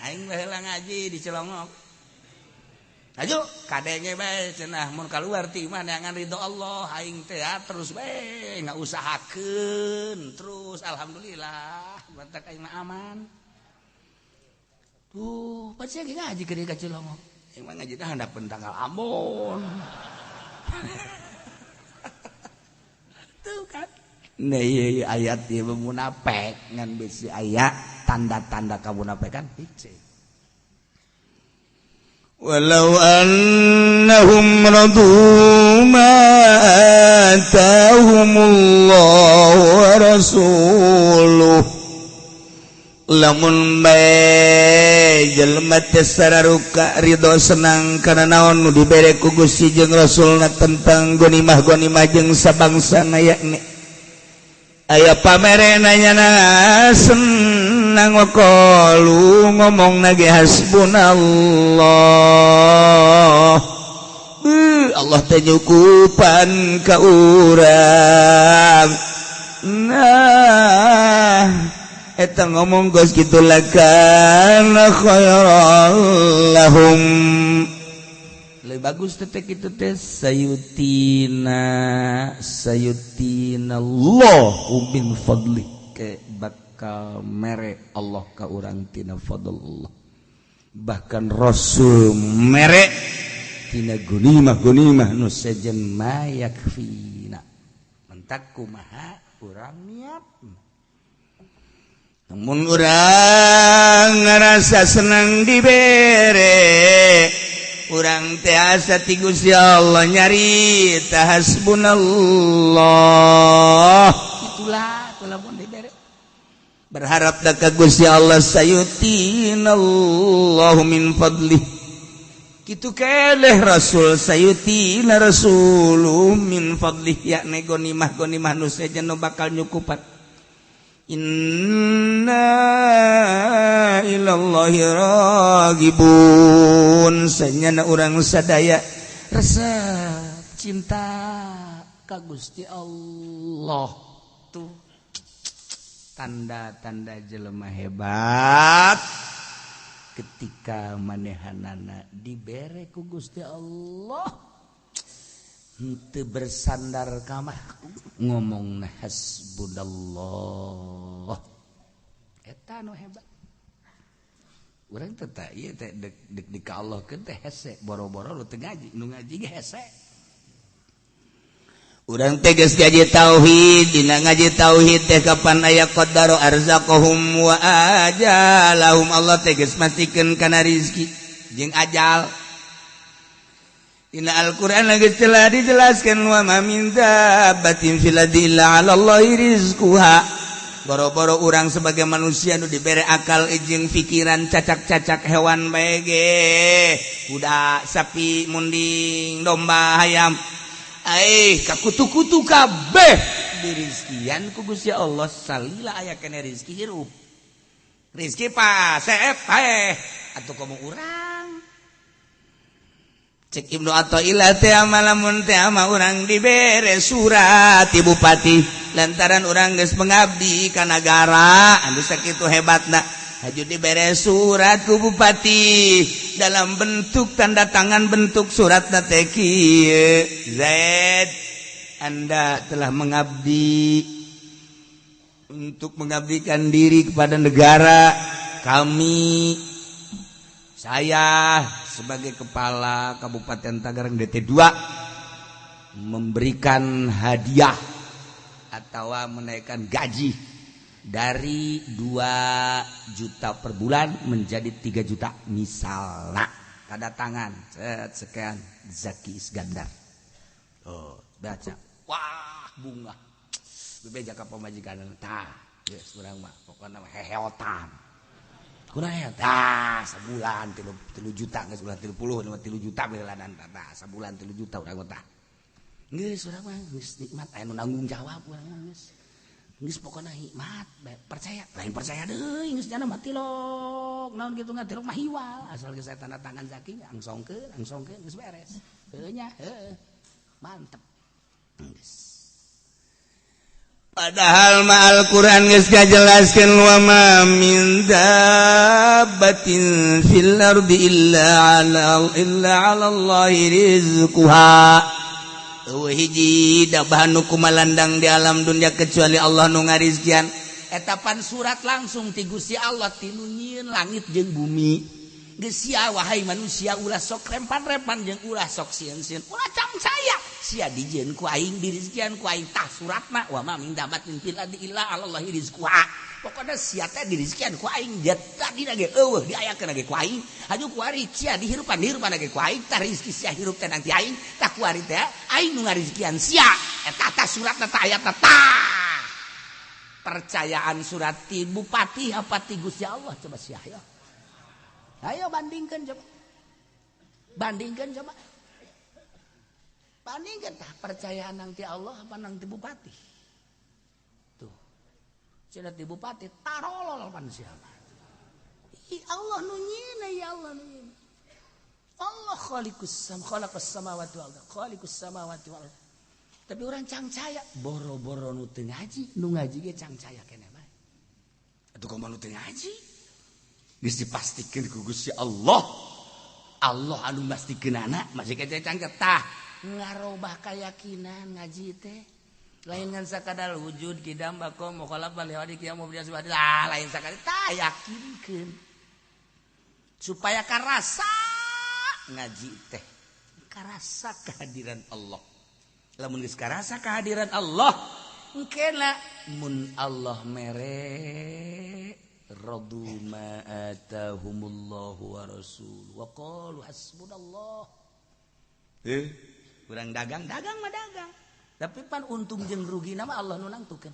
aing baheula ngaji di Cilongok. Ayo kadenge bae cenah mun kaluar ti imah neangan ridho Allah aing teh terus bae ngausahakeun terus alhamdulillah batak aing mah aman. Tuh, pasti ge ngaji keur ka Cilongok. Aing mah ngaji teh handapeun tanggal Ambon. Tuh kan. Nah ieu ayat ieu munafik ngan bisi aya tanda-tanda kamunafikan hiji. Walau annahum radu ma atahumullahu wa rasuluh. Lamun bae jelema teh sararuka ridho senang kana naon nu dibere ku Gusti jeung Rasulna tentang gonimah-gonimah jeung sabangsana yakni aya pamerena nyana senang waqalu ngomong nage hasbunallah. Allah teh nyukupan ka urang. Nah eta ngomong geus kitu lakana khairan lahum. Lebih bagus teh kitu teh sayutina sayutina Allahu min fadli ke bakal mere Allah ka urang tina fadl Allah. Bahkan Rasul mere tina gunimah-gunimah nu sejen mayakfina. Mentak kumaha urang niat. Namun urang ngarasa senang dibere, urang teh asa ti Gusti Allah nyarita hasbunallah. Itulah lamun dibere. Berharap da ka Gusti Allah sayutinallahu min fadlih. Kitu keleh Rasul sayutina rasulu min fadlih yakni gonimah-gonimah nu sejen nu bakal nyukupan. Inna ilallahi ragibun. Sanyana urang sadaya resep cinta ka Gusti Allah. Tuh tanda-tanda jelema hebat ketika manehanana dibere ku Gusti Allah henteu bersandar ka makhluk ngomongna hasbunallah. Eta nu hebat. Urang teh tah ieu teh dek di ka Allah keun teh hese boro-boro nu teu ngaji, nu ngaji ge hese. Urang teh geus ngaji tauhid, dina ngaji tauhid teh kapan aya qadaro arzaqahum wa ajalahum. Allah teh geus mastikeun kana rizki jeung ajal. Dina Al-Qur'an geus telah dijelaskan wa ma min dabbatin fil ardi illa 'ala Allahi rizquha. Boro-boro urang sebagai manusia nu dibere akal jeung pikiran cacak-cacak hewan bae ge, kuda, sapi, munding, domba, hayam. Aih, kakutu-kutu kabeh dirizkian ku Gusti Allah salila aya kene rizki hirup. Rizki pasep paeh atuh komo urang. Cek Ibnu Athaillah teh lamun teh mah urang dibere surat ti bupati lantaran urang geus mengabdi ka nagara anu sakitu hebatna haju dibere surat ku bupati dalam bentuk tanda tangan bentuk surat teh kieu, Zaid, Anda telah mengabdi untuk mengabdikan diri kepada negara kami, saya sebagai kepala Kabupaten Tangerang DT2 memberikan hadiah atau menaikkan gaji dari 2 juta per bulan menjadi 3 juta misalnya, tanda tangan set sekian Zaki Iskandar. Oh, baca, wah, bunga bebeja ka pamajikan tah geus urang mah pokona mah heheotan kurang ya tah sabulan 3 juta geus bulan 30 3 juta beladan tah sabulan 3 juta urang mah tah geus urang mah geus nikmat aya nu nanggung jawab urang mah geus geus pokona nikmat percaya lain percaya deui geus jana mah tilok naon kitu ngatilok mah hiwal asal geus saya tanda tangan Zaki angsongkeun angsongkeun geus beres heuh nya heuh mantep geus. Padahal ma Al-Qur'an geus ngajelaskeun wa ma min dabbatin fil ardi illa ala Allahi rizquha. Eueuh hiji dabah nu kumalandang di alam dunia kecuali Allah nu ngarizkian. Eta pan surat langsung ti Gusti Allah ti nu nyieun langit jeung bumi. Geus sia wahai manusia ulah sok rempan-rempan jeung ulah sok sieun-sieun. Ulah cangcaya. Sia dijieun ku aing dirizkian ku aing tah suratna wa ma min dabbatin fil ardi illa 'ala Allahi rizquha. Pokona sia teh dirizkian ku aing tadi ge eueuh diayakeun ge ku aing. Haju kuari sia dihirupan dihirupan ge ku aing tah rizki sia hirup teh nanti aing tah kuari teh aing nu ngarizkian sia. Eta tah suratna tah ayatna tah. Percayaan surat ti bupati apa ti Gusti Allah coba sia ayo. Ayo bandingkan coba. Bandingkan coba. Bandingkan tah percayaan nang ti Allah apa nang ti bupati. Tuh. Cenah ti bupati tarolol pan siapa. I Allah nu nyieun ya Allah nu nyieun. Allah khaliqus sam khalaqas samawati wal ardh, khaliqus samawati wal ardh. Tapi orang cangcaya boro-boro nu teu ngaji, nu ngaji ge cangcaya keneh bae. Atuh komo nu teu ngaji? Geus dipastikeun ku Gusti Allah. Allah anu mastikeunana masih kece cangcaya tah ngarobah keyakinan ngaji teh. Lain ngan sakadar wujud kidam bako mukhalafan li hawadits qiyam mubdi lah lain sakadar tah yakinkeun. Supaya karasa ngaji teh karasa kehadiran Allah. Lamun geus karasa kehadiran Allah engkena mun Allah mere radu ma atahumullahu wa rasul wa qalu hasbunallah. Urang dagang dagang mah dagang tapi pan untung jeung rugi nama Allah nu nangtukeun.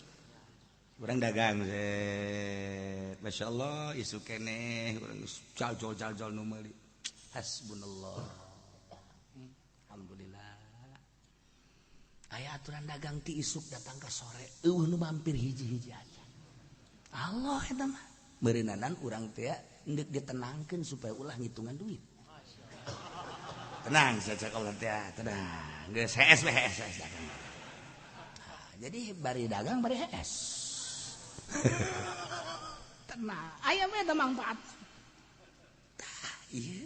Urang dagang set masyaallah isu keneh urang jal-jal jal-jal nu meuli hasbunallah alhamdulillah. Aya aturan dagang ti isuk datang ke sore eueuh nu mampir hiji-hiji aja. Allah eta mah meureunana urang teh endek ditenangkeun supaya ulah ngitungan duit. Tenang saja Allah teh tenang geus hees we hees hees dagang. Nah, jadi bari dagang bari hees. Tenang aya we eta manfaat. Tah ieu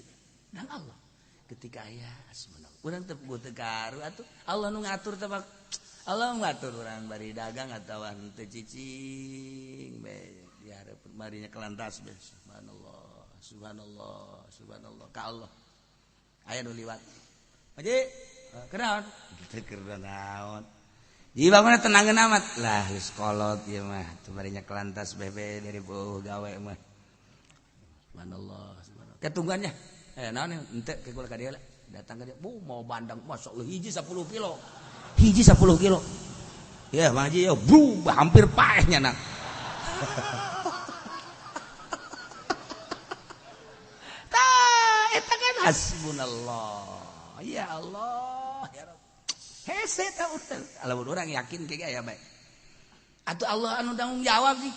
dan Allah ketika aya hasbunallah urang teu teu karu atuh Allah nu ngatur teh Allah ngatur urang bari dagang atawa henteu cicing be dihareupeun marinya kelantas be subhanallah subhanallah subhanallah ka Allah aya nu liwat Haji kunaon teu keur naon di bangunna tenangeun amat lah geus kolot ieu mah tuh barinya kelantas bebe dari beuh gawe mah subhanallah subhanallah ketungguannya naon henteu ke kula ka dieu datang ke dia bu mau bandang masya Allah hiji 10 kilo hiji 10 kilo ya Bang Haji ya bu hampir paehnya nak. Tah eta kan hasbunallah ya Allah ya Rabb hese tah urang urang yakin kayak aya bae atuh Allah anu tanggung jawab sih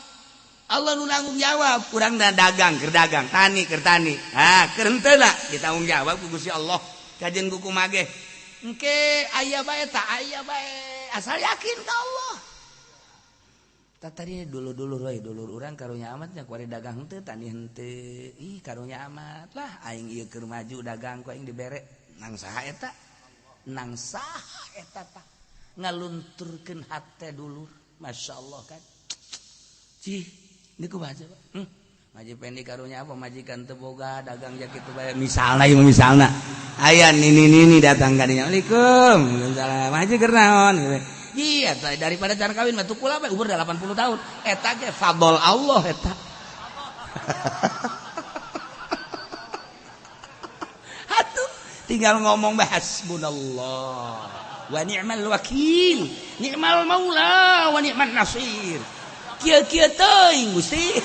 Allah nu nanggung jawab kurang dagang keur dagang tani keur tani ah keur henteu ditanggung jawab ku Gusti Allah. Kajen ku kumaha ge. Engke aya bae tak aya bae asal yakin ka Allah. Tadi dulu-dulu roy dulur urang karunya amatnya kuari dagang henteu tani henteu. Ih karunya amat lah aing ieu keur maju dagang ku aing dibere nang saha eta? Nang saha eta tah ngalunturkeun hate dulur. Masyaallah kan. Cih, niku baca Pak. Maji pendi karunya apa majikan teu boga dagang ja kitu bae misalna ieu misalna. Aya nini-nini datang ka dinya. Assalamualaikum. Waalaikumsalam. Maji keur naon? Iya, daripada cara kawin mah tukul apa umur 80 tahun. Eta ge fadl Allah eta. Atuh tinggal ngomong hasbunallah wa ni'mal wakil, ni'mal maula wa ni'man nasir. Kieu-kieu teuing Gusti.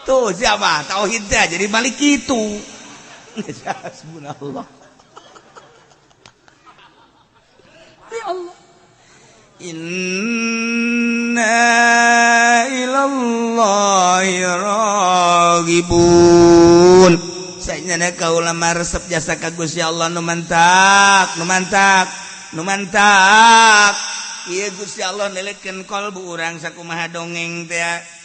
Tuh siapa tauhid teh jadi balik kitu. Hasbunallah. Ya Allah. Inna ilallahi raghibun. Saenyana kaula maresep jasa ka Gusti Allah nu mantak, nu mantak, nu mantak. Ieu Gusti Allah nelekeun kalbu urang sakumaha dongeng teh.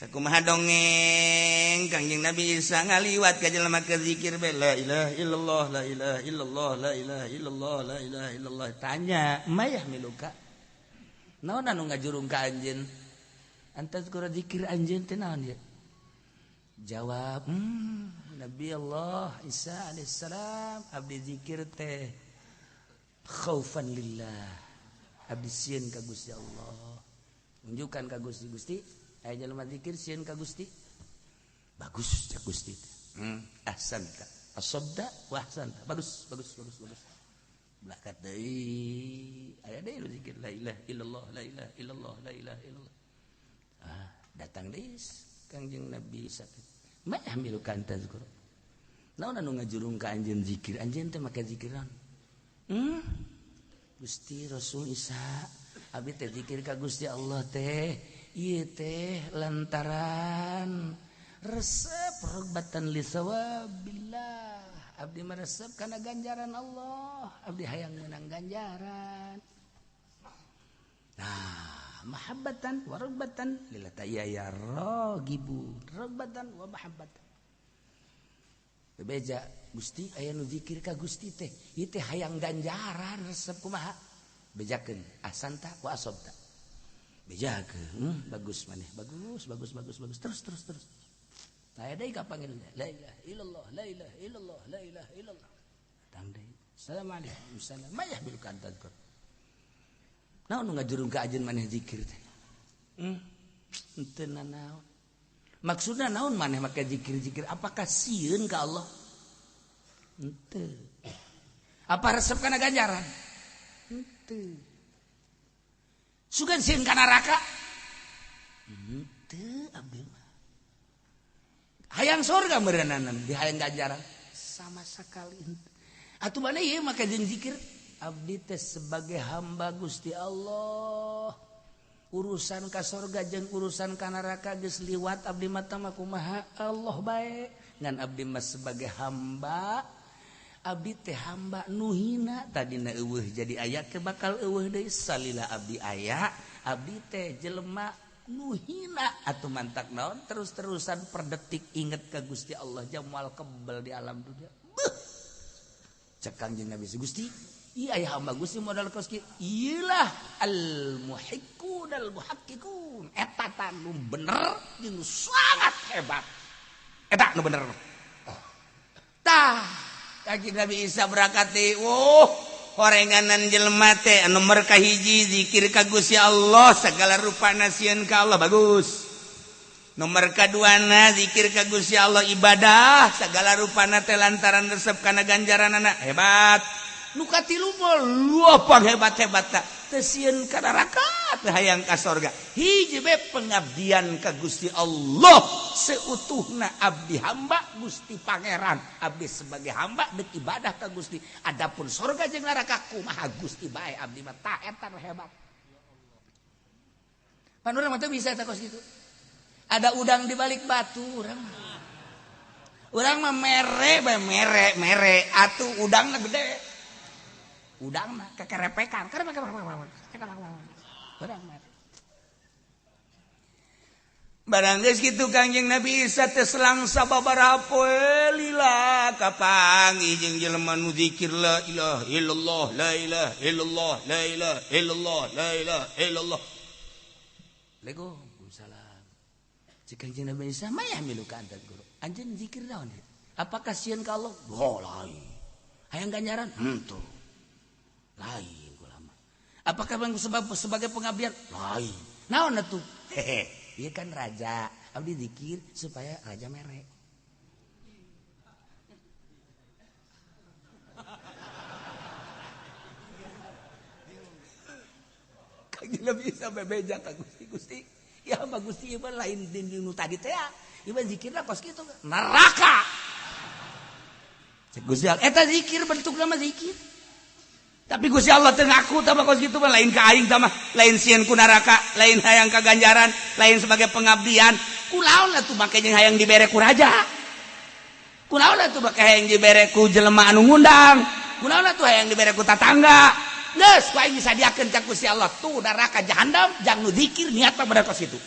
Sakumaha dongeng Kangjeng Nabi Isa ngaliwat ka jelema keur zikir bae la ilaha illallah la ilaha illallah la ilaha illallah la ilaha illallah. Tanya, mayah miluka? Naon anu ngajurung ka anjeun? Antas kura zikir anjeun teh naon ieu? Jawab, Nabi Allah Isa alaihissalam abdi zikir teh khaufan lillah. Abdi sieun ka Gusti Allah. Unjukkan ka Gusti Gusti aya jelema zikir sieun ka Gusti. Bagus cak Gusti. Ahsanta. Asabda wa ahsanta. Bagus, bagus, bagus, bagus. Belakat deui. Aya deui zikir la ilaha illallah, la ilaha illallah, la ilaha illallah. Ah, datang deui Kangjeng Nabi Isa. Ma yahmiluka anta zikr. Naon anu ngajurung ka anjeun zikir? Anjeun teh make zikiran. Gusti Rasul Isa, abdi teh zikir ka Gusti Allah teh. Ieu teh lantaran resep rogbatan li sawabillah. Abdi meresep kana ganjaran Allah, abdi hayang meunang ganjaran. Nah, mahabbatan wa rogbatan lillah ta'ala ya ragibu, rogbatan wa mahabbatan. Bebeja Gusti aya nu zikir ka Gusti teh, ieu teh hayang ganjaran resep kumaha? Bejakeun ahsanta wa asabta. Bejakeun, bagus maneh, bagus, bagus, bagus, bagus, terus, terus, terus. Aya deui ka panggil la ilaha illallah, la ilaha illallah, la ilaha illallah. Datang deui. Assalamualaikum, salam. Mayah bil kantan. Naon nu ngajurung ka ajeun maneh zikir teh? Henteu nanaon. Maksudna naon maneh make zikir-zikir? Apakah sieun ka Allah? Henteu. Apa resep kana ganjaran? Henteu. Sugan sieun ka neraka? Henteu abdi mah. Hayang surga meureunana di hayang ganjaran sama sekali henteu. Atuh maneh ieu make jeung zikir? Abdi teh sebagai hamba Gusti Allah. Urusan ka sorga jeung urusan ka neraka geus liwat abdi mah tah kumaha Allah bae. Ngan abdi mah sebagai hamba, abdi teh hamba nu hina tadina eueuh jadi aya ke bakal eueuh deui salila abdi aya, abdi teh jelema nu hina atuh mantak naon terus-terusan per detik inget ka Gusti Allah jamal kebel di alam dunia. Beuh. Cek Kangjeng Nabi Gusti, iya ya hamba Gusti modal kos kieu. Iyalah al muhiqqun al muhaqqiqun. Eta tah nu bener jeung sangat hebat. Eta nu bener. Tah, Kangjeng Nabi Isa berangkat deui. Wuh, horenganan jelema teh anu nomor kahiji zikir ka Gusti Allah segala rupana sieun ka Allah bagus. Nomor kaduana zikir ka Gusti Allah ibadah segala rupana teh lantaran resep kana ganjaranana hebat. Nu katilu mah luah panghebat-hebat ta teu sieun ka neraka teu hayang ka sorga. Hiji be pengabdian ka Gusti Allah seutuhna abdi hamba Gusti Pangeran. Abdi sebagai hamba deuk ibadah ka Gusti. Adapun sorga jeung neraka kumaha Gusti bae abdi mah ta eta nu hebat. Pan urang mah teu bisa eta kos kitu. Ada udang di balik batu urang mah. Urang mah mere bae mere mere atuh udangna gede. Udangna kekerepekan. Urang mere. Barang geus kitu Kangjeng Nabi Isa teh selang sababaraha poe lila kapanggih jeung jelema nu zikir la ilaha illallah la ilaha illallah la ilaha illallah la ilaha illallah. Waalaikumsalam. Cek Kangjeng Nabi Isa mah yahmiluka anta guru. Anjeun zikir naon? Apakah sieun ka Allah? Oh lain. Hayang ganjaran? Henteu. Lain kula mah. Apakah sebagai pengabdian? Lain. Naon atuh? Hehe. Dia kan raja, abdi zikir supaya raja merek. Kangjeng Nabi Isa bebeja ka Gusti, Gusti. Ya mah Gusti ieu lain nu tadi teh ya. Ieu zikirna kos kitu neraka. Cek Gusti Allah, eta zikir bentukna mah zikir. Tapi Gusti Allah teu ngaku tah kos kitu mah lain ka aing tah mah, lain sieun ku neraka, lain hayang ka ganjaran, lain sebagai pengabdian. Kulaon atuh make jeung hayang dibere ku raja. Kulaon atuh make hayang dibere ku jelema anu ngundang. Kulaon atuh hayang dibere ku tatangga. Geus ku aing disadiakeun cak Gusti Allah tuh neraka jahanam jang nu zikir niatna bener kos kitu.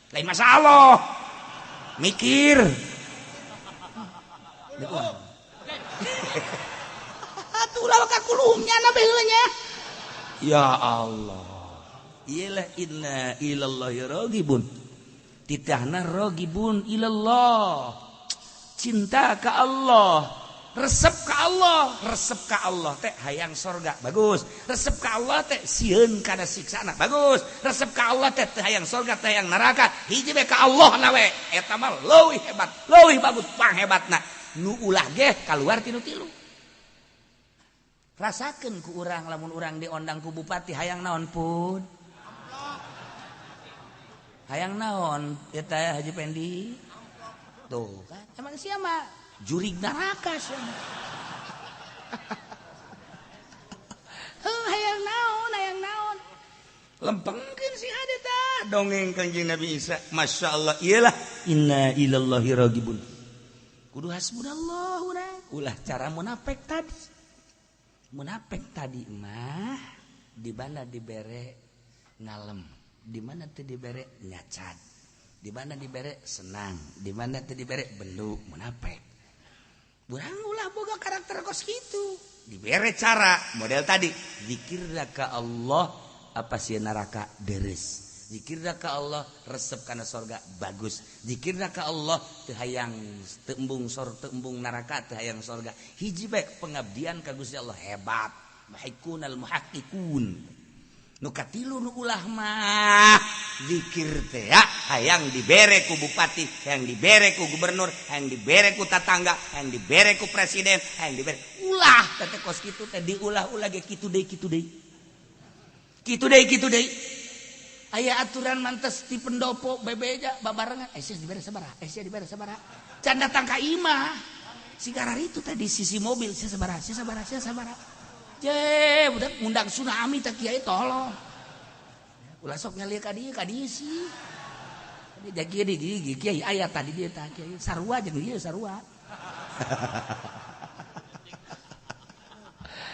Lain masalah. Mikir. Atuh ka kulumnya na baheula nya. Ya Allah. Iyalah inna ilallahi raghibun. Titahna raghibun ilallah. Cinta ka Allah, resep ka Allah, resep ka Allah teh hayang sorga, bagus. Resep ka Allah teh sieun kana siksana, bagus. Resep ka Allah teh hayang sorga, teh hayang neraka. Hiji we ka Allah na we. Eta mah leuwih hebat, leuwih bagus, panghebatna. Nu ulah ge kaluar tinu tilu. Rasakeun ku urang lamun urang diondang ku bupati hayang naon pun. Hayang naon eta Haji Pendi? Tuh kan emang sia mah jurig neraka sia mah. Heuh hayang naon, hayang naon. Lempengkeun si hade tah dongeng Kangjeng Nabi Isa. Masyaallah iyalah inna ilallahi raghibun. Kudu hasbunallah urang. Ulah cara munafik tadi. Munafik tadi mah di mana dibere ngalem, di mana teu dibere nyacat, di mana dibere senang, di mana teu dibere belu munafik. Urang ulah boga karakter kos kitu. Dibere cara model tadi, zikirna ka Allah apa sieun neraka deres. Zikirna ka Allah resep kana sorga bagus. Zikirna ka Allah teu hayang teu embung sor teu embung neraka teu hayang sorga. Hiji bae pengabdian ka Gusti Allah hebat. Muhaqqiqunal muhaqqiqun. Nu katilu nu ulah mah zikir teh ya hayang dibere ku bupati, hayang dibere ku gubernur, hayang dibere ku tatangga, hayang dibere ku presiden, hayang dibere. Ulah teh kos kitu teh diulah-ulah ge kitu deui kitu deui. Kitu deui kitu deui. Aya aturan mantes di pendopo bebeja babarengan sia dibere sabaraha, sia dibere sabaraha. Can datang ka imah. Si garar itu teh di sisi mobil sia sabaraha, sia sabaraha, sia sabaraha. Je, budak ngundang tsunami teh kiai tolong. Ulah sok nyelir ka dieu sih. Jadi kieu di kiai aya tadi dieu tah kiai sarua jeung ieu sarua.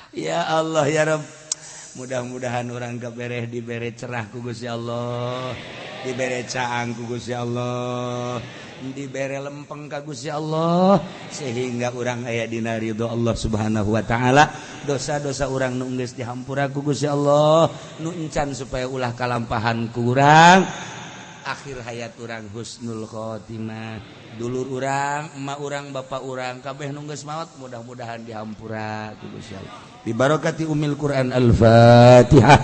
Ya Allah ya Rabb. Mudah-mudahan orang kebereh dibere cerah ku Gusti Allah, dibere caang ku Gusti Allah, dibere lempeng ka Gusti Allah sehingga urang aya dina ridho Allah Subhanahu wa taala. Dosa-dosa urang nu geus dihampura ku Gusti Allah, nu encan supaya ulah kalampahan ku urang. Akhir hayat urang husnul khotimah. Dulur urang, emak urang, bapak urang kabeh nu geus maot mudah-mudahan dihampura ku Gusti Allah. Bi barakati umil Quran. Al-Fatihah.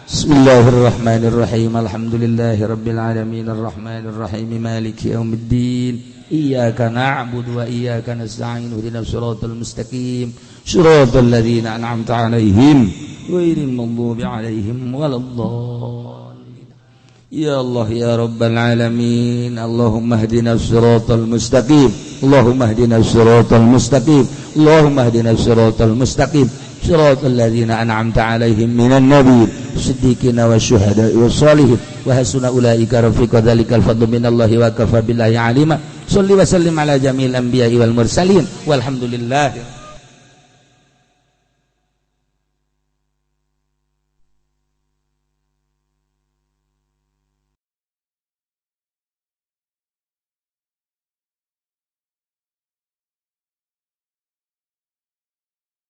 Bismillahirrahmanirrahim. Alhamdulillahirabbil alamin arrahmanirrahim maliki yaumiddin. Iyyaka na'budu wa iyyaka nasta'in ihdinas siratal mustaqim siratal ladzina an'amta 'alaihim ghairil maghdubi 'alaihim waladdallin. Ya Allah ya Rabbal alamin, Allahumma ihdinas siratal mustaqim, Allahumma ihdinas siratal mustaqim, Allahumma ihdinas siratal mustaqim siratal ladzina an'amta 'alaihim minan nabiyyin siddiqina wasyuhada'i wassalihin wa hasuna ulaika rafiqa dzalikal fadlu minallahi wa kafa billahi alima. Sholli wa sallim ala jamil anbiya'i wal mursalin. Walhamdulillah.